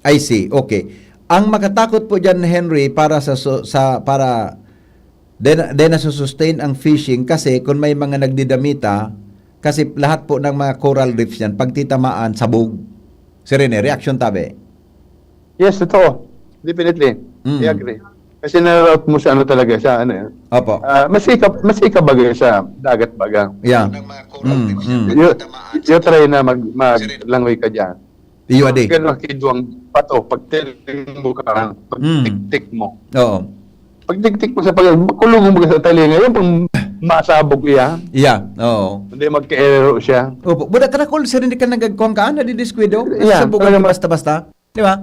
I see. Okay. Ang makatakot po diyan, Henry, para sa so-, sa, para then, then nasusustain ang fishing kasi kung may mga nagdidamita, kasi lahat po ng mga coral reefs yan, pagtitamaan, sabog. Sir Rene, reaction tabi. Yes, totoo. Definitely. Mm. I agree. Kasi na-route mo sa ano talaga, sa ano yan. Opo. Ah, mas ika-, mas ikabaga sa dagat baga. Yeah. Mm, mm. You, you try na mag-, maglangoy ka dyan. Iyo, adi. Ganun ang kiduang bato, pag tiling mo ka, pag Mm. tiktik mo. Oo. Pagtiktik mo sa pag-, kulungan mo sa talinga, yun pang masabog iya. Yeah, oo. Hindi magkaero siya. Opo. Buda karakol, sir, hindi ka nagagkuhan ka, nadidiskuido. Yeah, Sabugan talaga. Basta-basta. Di ba?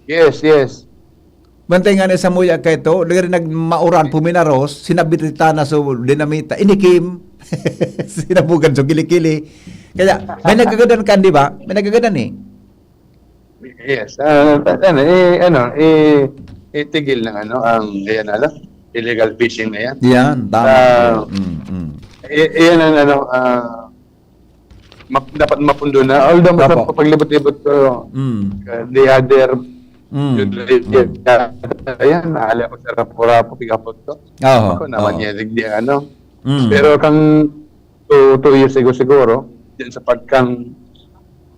Yes, yes. Bantay nga ni Samuya kay to, lagi rin nagmauran, puminaros, sinabit rin tana so dinamita, inikim. Sinabugan so kilikili. Kaya, may nagagadan ka, di ba? May nagagadan eh. Yes. Ah, ano, eh, ano, eh, itigil ng ano, ang, ayan, ano, illegal fishing na yan. Yan, tama. Ah, Mm, mm. Eh, iyan ang ano, ah, map- dapat mapundo na. Although, sa Opo. paglibot-libot ko, Mm. uh, the other, Mm. yun, yun, ayan, naali ako sa Rapu-Rapu, pigapot ko. Oho, Ako naman oho. yan, hindi ano. Mm. Pero kang two, two years ago siguro, dyan sa pagkang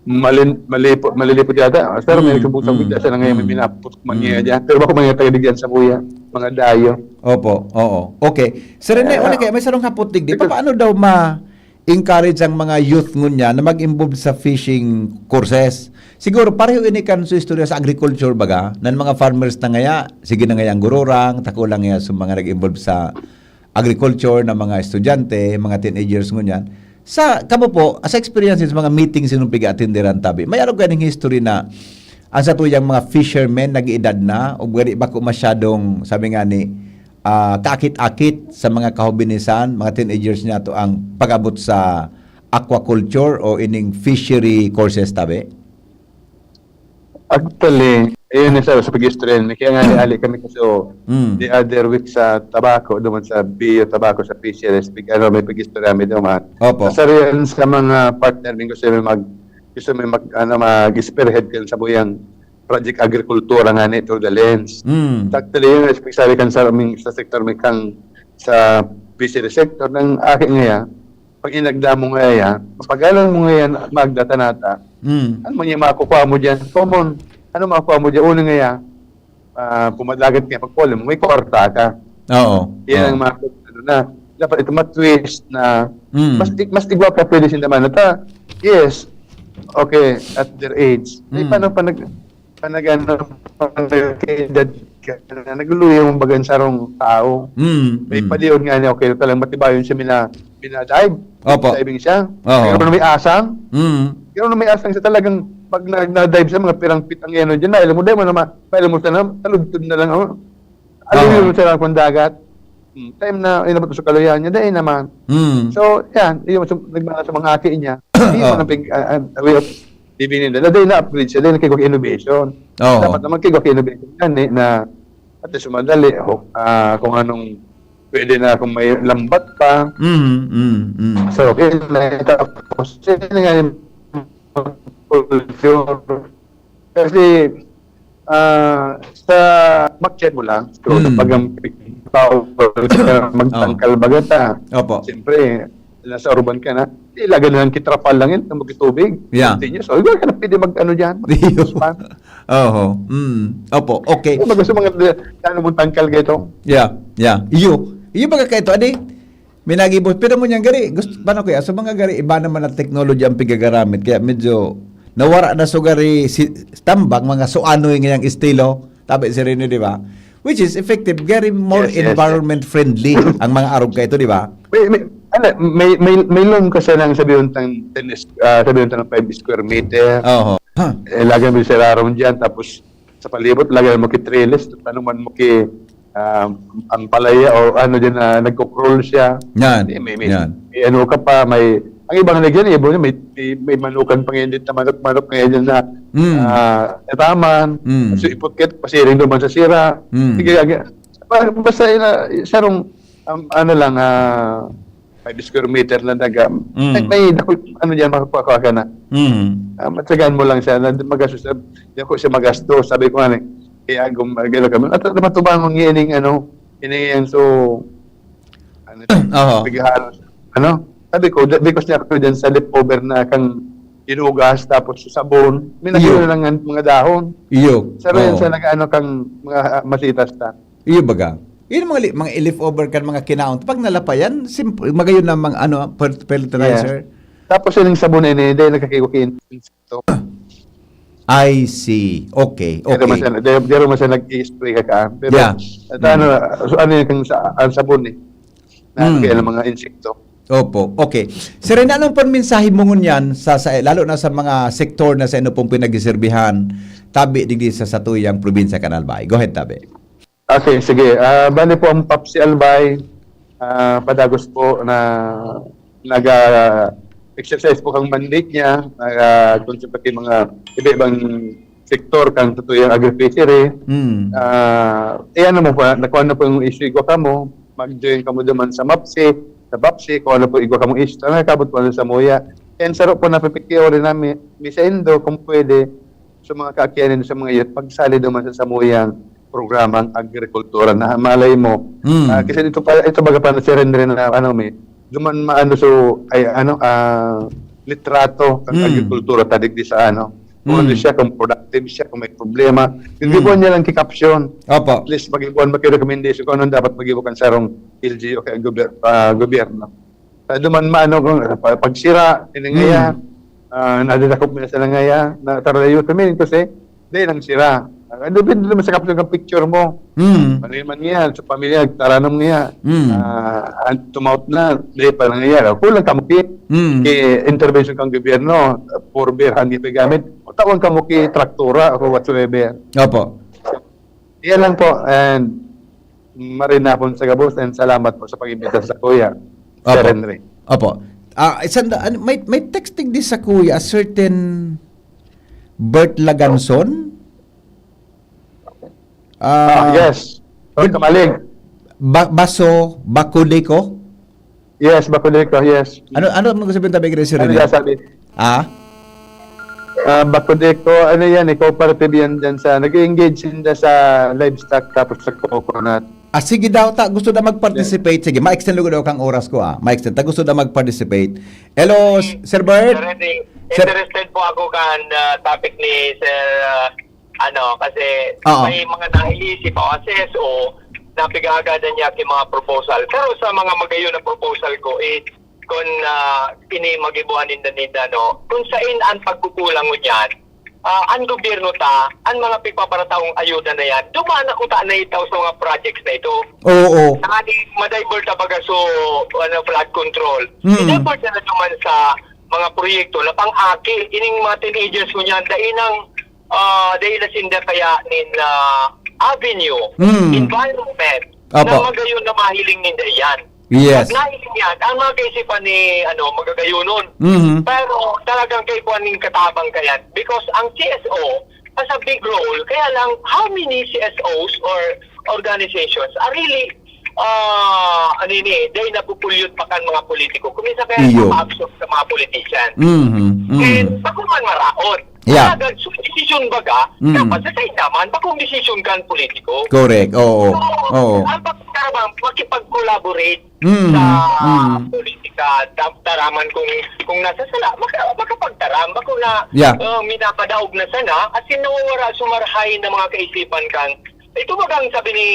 malin, malipot, malilipot yata. Pero may Mm, nagsumbong sa mm, bigla, siya na ngayon may mm. minapot man Mm. niya dyan. Pero bako mga taga dyan sa Buya, mga dayo. Opo, oo. Okay. Sir Rene, Eh, una kaya, may sarong hapot digdi. ito- Paano daw ma-encourage ang mga youth ngunya na mag-involve sa fishing courses? Siguro, pareho ini kan sa istorya sa agriculture baga, nan mga farmers na ngaya, sige na ngaya ang gururang, tako lang ngaya sa mga nag-involve sa agriculture na mga estudyante, mga teenagers ngunyan. Sa, kamo po, sa experiences, mga meetings sinong piga-atenderan tabi, may arog ganing history na ang satuyang mga fishermen nag-iedad na, o gani bako masyadong, sabi nga ni, ah, kaakit-akit sa mga kahobinisan, mga teenagers niya to ang pag-abot sa aquaculture o ining fishery courses tabi? Actually, ayun na sa, sa pag-istorya. Kaya nga, ali kami kasi, oh, Mm. the other week sa Tabaco, duman sa Bio Tabaco, sa fisheries, pig, ano, may pag-istorya kami duman. Opo. Sa riyan sa mga partner, may gusto may mag, gusto may mag, ano, mag-spearhead kan sa buyang Project Agrikultura nga ni through the lens. Mm. Actually, yun, especially kan sa, aming, sa sector, may kang sa fishery sector, ng akin nga yan, pag inagda mo nga yan, mapagalan mo nga yan, magdatanata, Mm. ano man yung makukuha mo dyan? Common. Ano makukuha mo dyan? Una nga yan, ah, pumadagat ka, pag puli mo, may kwarta ka. Oo. Yan Oo. ang mga, ano na, dapat ito matwist na Mm. mas, mas igwa pa pwede siya naman. At, ah, yes, okay, at their age. Ay, Mm. paano pa nag, pa nag, ano, pa nag-edad ka na, nagluluya mong bagan sarong tao. Mm. May Mm. paliyon nga niya, okay, talagang matibayon siya mina, mina-dive. Opo. Diving siya. Oo. Pero na may asang, Mm. pero na may asang siya talagang pag na, na-dive siya, mga pirang feet ang ano dyan, na, alam mo, dahil mo naman, alam mo na, taludtod na lang, oh. Alam Oo. mo sa lang dagat. Hmm, time na inabot mo sa kaluyan niya, dahil naman. Mm. So, yan, yung sa, nagmana sa mga aki niya, hindi Oo. mo nang pig, ah, ah, way of living nila. Dahil na-upgrade sila, dahil nakikog innovation. Oo. Dapat naman kikog innovation yan eh, na at least madali, ho, ah, kung anong pwede na kung may lambat pa. Mm, mm, mm. So, okay na. Tapos, yun nga yung culture. Kasi, ah, sa mag-check mo lang, so, Mm. pag ang power ka magtangkal baga ta, Opo. siyempre, nasa urban ka na, ilaga na lang kitrapal lang yun, kung magtubig. Yeah. Continuous. So, ikaw ka na pwede mag-ano dyan, Iyo. mag-span. Oho. Mm. Opo. Okay. Kung baga sa mga, ano mong tangkal gito? Yeah. Yeah. Iyo. Iyo baga kaito, adi? Minagibos. Pero mo niyang gari. Gusto, paano kaya? Sa mga gari, iba naman ang technology ang pigagaramit. Kaya medyo nawara na so gari si tambang, mga suanoy ngayang estilo. Tabi si Rene, di ba? Which is effective. Gari more Yes, yes, yes. Environment friendly ang mga arog kaito, di ba? May, may, ano, may, may, may loan ka sa nang sabihin tang ten, ah, sabihin tang five square meter. Oho. Ha. Eh, lagyan mo yung serarom dyan, tapos sa palibot, lagyan mo ki trellis, tanuman mo ki, ah, ampalaya o ano dyan na nagko-crawl siya. Yan. Hindi, may, may, Yan. may ano ka pa, may, ang ibang lagyan, ibo niya, may, may, may manukan pa ngayon dito, manok-manok ngayon dyan na, Mm. ah, etaman, Mm. so ipot-kit, pasiring naman sa sira. Mm. Sige, aga. Ba-, basta yun, ah, sarong, um, ano lang, ah, five square meter lang daga. Mm. May, may dakul, ano dyan, makakuha ka na. Mm. Ah, matyagaan mo lang siya, na magastos, na, di ako siya magastos. Sabi ko nga, eh, kaya gumagano kami. At naman tumbangon niya ining, ano, ining yan, so, ano, Oho. pighahalo. Ano? Sabi ko, da-, because niya ako dyan sa leftover na kang hinugas, tapos sabon, may Iyo. nakita lang ng mga dahon. Iyo. Sabi yun Oo. sa nag-ano kang mga, ah, masitas na. Iyo baga. Yun mga, li- mga leftover kan mga kinaon. Pag nalapayan, simple, magayon na mga ano, fer-, fertilizer. Tapos yun yung sabon na yun, eh, dahil nagkakiwa-kiwa yung insekto. I see. Okay, Pero okay. Masaya, pero, pero masaya nag-i-spray ka ka. Pero, Yeah. At ano, so, ano yung sa, ang sabon eh. Na Mm. kaya ng mga insekto. Opo. Okay. Sir Rene, anong pong mensahe mo ngunyan sa, sa, lalo na sa mga sektor na sa inyo pong pinagsiserbihan, tabi digdi sa satuyang probinsya kan Albay? Go ahead, tabi. Okay, sige. Ah, bali po ang P A P C Albay, ah, padagos po na nag-exercise po kang mandate niya, nag, ah, kung sa pati mga iba-ibang sektor kan tutuyang agri-fishery. Mm. Ah, eh, ano mo po, nakuha na po yung issue, igwa kamo, mag-join kamo duman sa M A P C, sa P A P C, kung ano po igwa kamong issue, na nakabot po ano sa muya. And saro po napipikyo rin namin, mi sa Indo, kung pwede, sa mga kaakianin sa mga youth, pagsali duman sa samuyang programang agrikultura na malay mo. Mm. Ah, kasi ito pa, ito baga pa na si Renren na ano, may duman maano so, ay ano, ah, litrato kan Mm. agrikultura ta digdi sa ano. Kung ano Mm. siya, kung productive siya, kung may problema. Hindi Mm. po niya lang ki-caption. Opo. At least mag-iwan, mag-recommendation kung anong dapat mag-iwan kan sarong L G U kaya gobyerno. Ah, duman maano kung ah, pa- pagsira, ini ngaya, Mm. ah, nadadakop na sila ngaya, na tarayo kami kasi, di lang sira. Ah, depende naman sa caption ng picture mo. Mm. Ano man yan, sa pamilya, taranom niya. Mm. Ah, an- tumaot na, di pa lang yan. Kulang kamo ki, Mm. ki intervention kang gobyerno, ah, for beer, honey, gamit. Tawag kamo ki traktura or whatsoever. Opo. Yan lang po. And marinapon sa gabos and salamat po sa pag-imbita sa kuya. Opo. Sir Henry. Opo. Ah, isang da- ano, may, may texting din sa kuya, a certain Bert Laganson. Ah, Ah, yes. Pagkamalig. Ba- Baso, Bakuliko? Yes, Bakuliko, yes. Ano ano mo sabihin tabi kay Sir Ano Rene? sasabi? Ah? Ah, Bakuliko, ano yan, eh, cooperative yan dyan sa, nag-engage din dyan sa livestock tapos sa coconut. Ah, sige daw ta, gusto na mag-participate. Sige, ma-extend ko daw kang oras ko ah. Ma-extend ta, gusto na mag-participate. Hello, Sir Bert? Sir Rene, Sir- interested po ako kan ah, topic ni Sir ah, ano kasi Oo. May mga naiisip ako kasi S O na pigagadan niya ki mga proposal. Pero sa mga magayon na proposal ko is kung ah, ini magibuhan ninda ninda no, kung sain ang pagkukulang mo niyan, ah, ang gobyerno ta, ang mga pigpaparataong ayuda na yan, dumaan na kuta na itaw sa mga projects na ito. Oo. Saka di ma-divert ta baga so ano, flood control. Mm. I-divert na naman sa mga proyekto na pang-aki. Ining mga teenagers mo niyan, dai nang ah, dai na sinda kaya nin ah, avenue, Mm. Environment. na Opo. magayon na mahiling ninda yan. Yes. At nahiling yan, ang mga kaisipan ni ano, magagayonon. Mhm. Pero talagang kaipuhan ning katabang kayan because ang C S O has a big role. Kaya lang, how many C S Os or organizations are really uh, ano ini, dahil napupulyot pa kan mga politiko. Kung minsan kaya Iyo. ma-absorb sa mga politician. Mhm. Mhm. And bako man maraot. Yeah. Kaya so, decision baga, Mm. dapat sa sa'yo naman, bakong decision kan politiko. Correct. Oo. So, Oo. ang pagkarabang, makipag-collaborate Mm. sa Mm. politika, tam- taraman kung kung nasa sala, maka, makapagtaram, bako na Yeah. uh, minapadaog na sana, at sin nawawara sumarhay na mga kaisipan kang, ito bagang sabi ni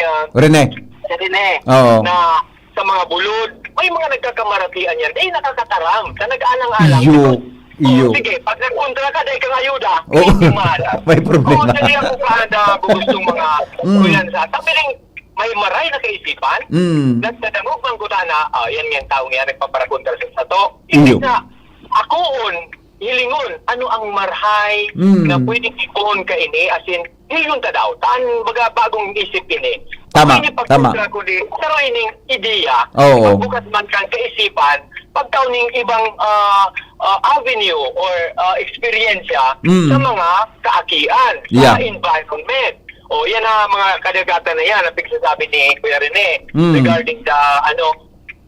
uh, Rene. Sir Rene, Oo. na sa mga bulod, may mga nagkakamarathian yan. Dahil nakakataram, na nag-alang-alang. Iyo. Oh, Iyo. Sige, pag nagkontra ka, dahil kang ayuda, Oo. hindi mahala. May problema. Oo, dali ako pa na gustong mga Mm. kuyan sa. Tapi lang, may maray na kaisipan, Mm. nagdadangog man ko na, ah, yan yung taong yan, nagpaparakontra sa sato. Iyo. Hindi na, akoon, hilingon, ano ang marhay Mm. na pwede ipoon ka ini, as in, hilingon ta daw, taan baga bagong isip ini. Tama, Pwede tama. pagkontra ko di, pero ining ideya, Oo. pagbukas man kang kaisipan, pagtaw ning ibang ah, ah, avenue or ah, eksperyensya Mm. sa mga kaakian, Yeah. sa environment. O yan ang mga kadagatan na yan, ang pagsasabi ni Kuya Rene Mm. regarding the, ano,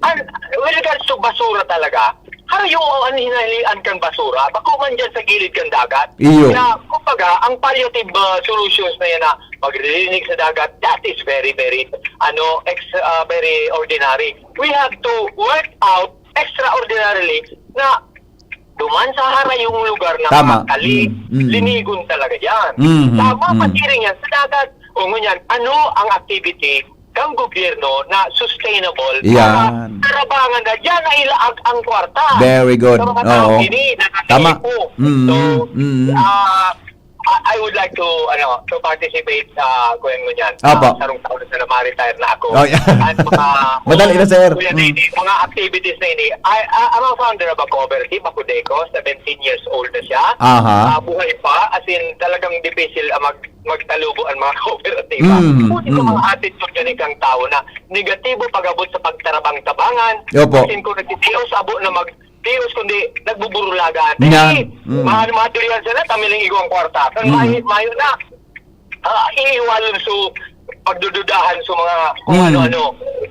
an, with regards to basura talaga, harayo ang hinahalian kan basura, bako man dyan sa gilid kan dagat. Iyo. Kaya, kumbaga, ang palliative uh, solutions na yan na maglilinig sa dagat, that is very, very, ano, ex, uh, very ordinary. We have to work out extraordinarily na duman sa harayong lugar na Tama. mga kali, Mm, mm. linigon talaga yan. Mm, Tama, mm. Pasiring yan sa dagat. O ngunyan, ano ang activity kang gobyerno na sustainable, Yan. para tarabangan na, yan na ilaag ang kwarta. Very good. Sa mga tao Oo. ini, Tama. nakakaipo. Mm, So, mm. ah, I, I would like to, ano, to participate sa, kuwan mo niyan, Apo. sa sarong taon na na retire na ako. Oh, yeah. At mga, Madali na, sir. kuwan na Mm. ini, mga activities na ini. I, I, I'm a founder of a cooperative, ako, Deco, seventeen years old na siya. Aha. Ah, buhay pa, as in, talagang difícil ang mag-, magtalubo ang mga kooperatiba. Mm, Buti sa mm. mga attitude yan, isang tao na negatibo pag-abot sa pagtarabang-tabangan. Opo. As in, kung nagtitios, abo na magtios, kundi nagbuburulagan. Yan. Kasi, Mm. mahal, mahal yan sila, tamiling igwang kwarta. Kung Mm. mahi-, mayo na, ah, iiwanan so pagdududahan sa mga kung Mm. ano-ano.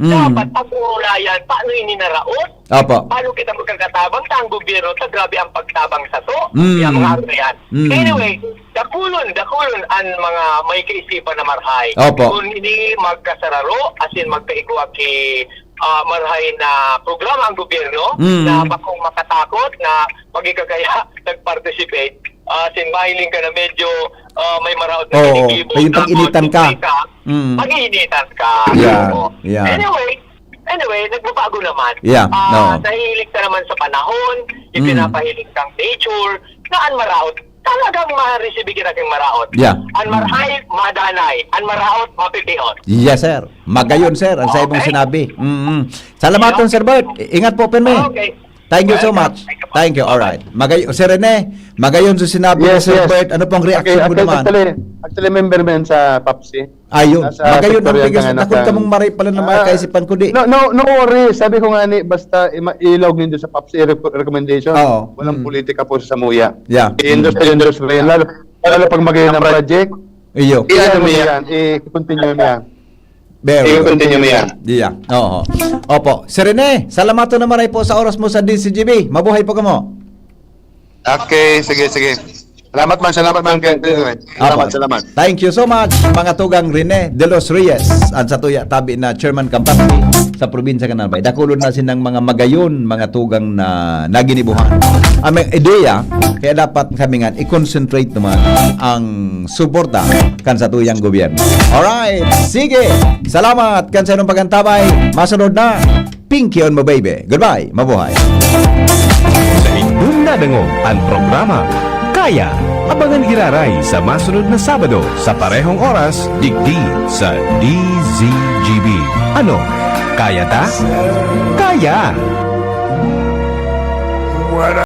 Mm. Dapat pag-uulayan, paano ini naraot? Apo. Paano kita magkakatabang? Ta ang gobyerno, ta grabe ang pagtabang sa to. Mm. Kaya mga ano yan. Mm. Anyway, dakulon, dakulon ang mga may kaisipan na marhay. Opo. Kung ini magkasararo, as in magkaigwa ki, ah, marhay na programa ang gobyerno, Mm. na bakong makatakot, na magigagaya, nag-participate, ah, as in mahiling ka na medyo, ah, may maraot na Oo. kinikibo, Yung pag-initan tapos ka. yung ka, Mm. pag-iinitan ka. Yeah. Oo. Yeah. Anyway, anyway, nagbabago naman. Yeah. Ah, No. nahihiling ka naman sa panahon, Mm. ipinapahiling kang nature, na an maraot, talagang ma-receive ka na kang maraot. Yeah. An Mm. marhay, madanay. An maraot, mapipiot. Yes, sir. Magayon, sir. Ang sa imong Okay. sinabi. Mm-mm. Salamat, Yeah. Sir Bert. Ingat po, pirmi. Okay. Thank you so Welcome. much. Thank you po. Thank you. All right. Magay-, Sir Rene, magayon sa sinabi ni Yes, Sir yes. Bert. Ano pong reaction Okay, mo actually, naman? actually, actually, member man sa PAPSI. Ayun. Nasa Magayon ang sectorial bigas. ka nga Takot nasa kamong maray pala ng mga Ah, kaisipan ko, di. no, no, no worry. Sabi ko nga ni, basta ima-, ilaog nindo sa PAPSI rec-, recommendation. Oo. Walang Mm. politika po sa Samuya. Yeah. I-endorse, Mm. i-endorse mo yan. Lalo, lalo pag magayon ang project, Iyo. i-ano mo Iya, yan, i-continue mo yan. Very good. I-continue mo yan. Iya. Oo. Opo. Sir Rene, salamaton na maray po sa oras mo sa D Z G B. Mabuhay po kamo. Okay, sige, sige. Salamat man, salamat man, Ken. Salamat, Apo. salamat. Thank you so much, mga tugang Rene de los Reyes, an satuya tabi na chairman kan PAPSI sa probinsya kan Albay. Dakulon na sinang mga magayon, mga tugang na naginibuhan. Ang mga ideya, kaya dapat kami nga i-concentrate naman ang suporta kan satuyang gobyerno. Alright, sige. Salamat kan sa inyong pag-antabay. Masunod na. Pinky on mo, baby. Goodbye. Mabuhay. Sa inyong nadangog an programa Kaya. Abangan giraray sa masunod na Sabado sa parehong oras, digdi sa D Z G B. Ano? Kaya ta? Kaya! What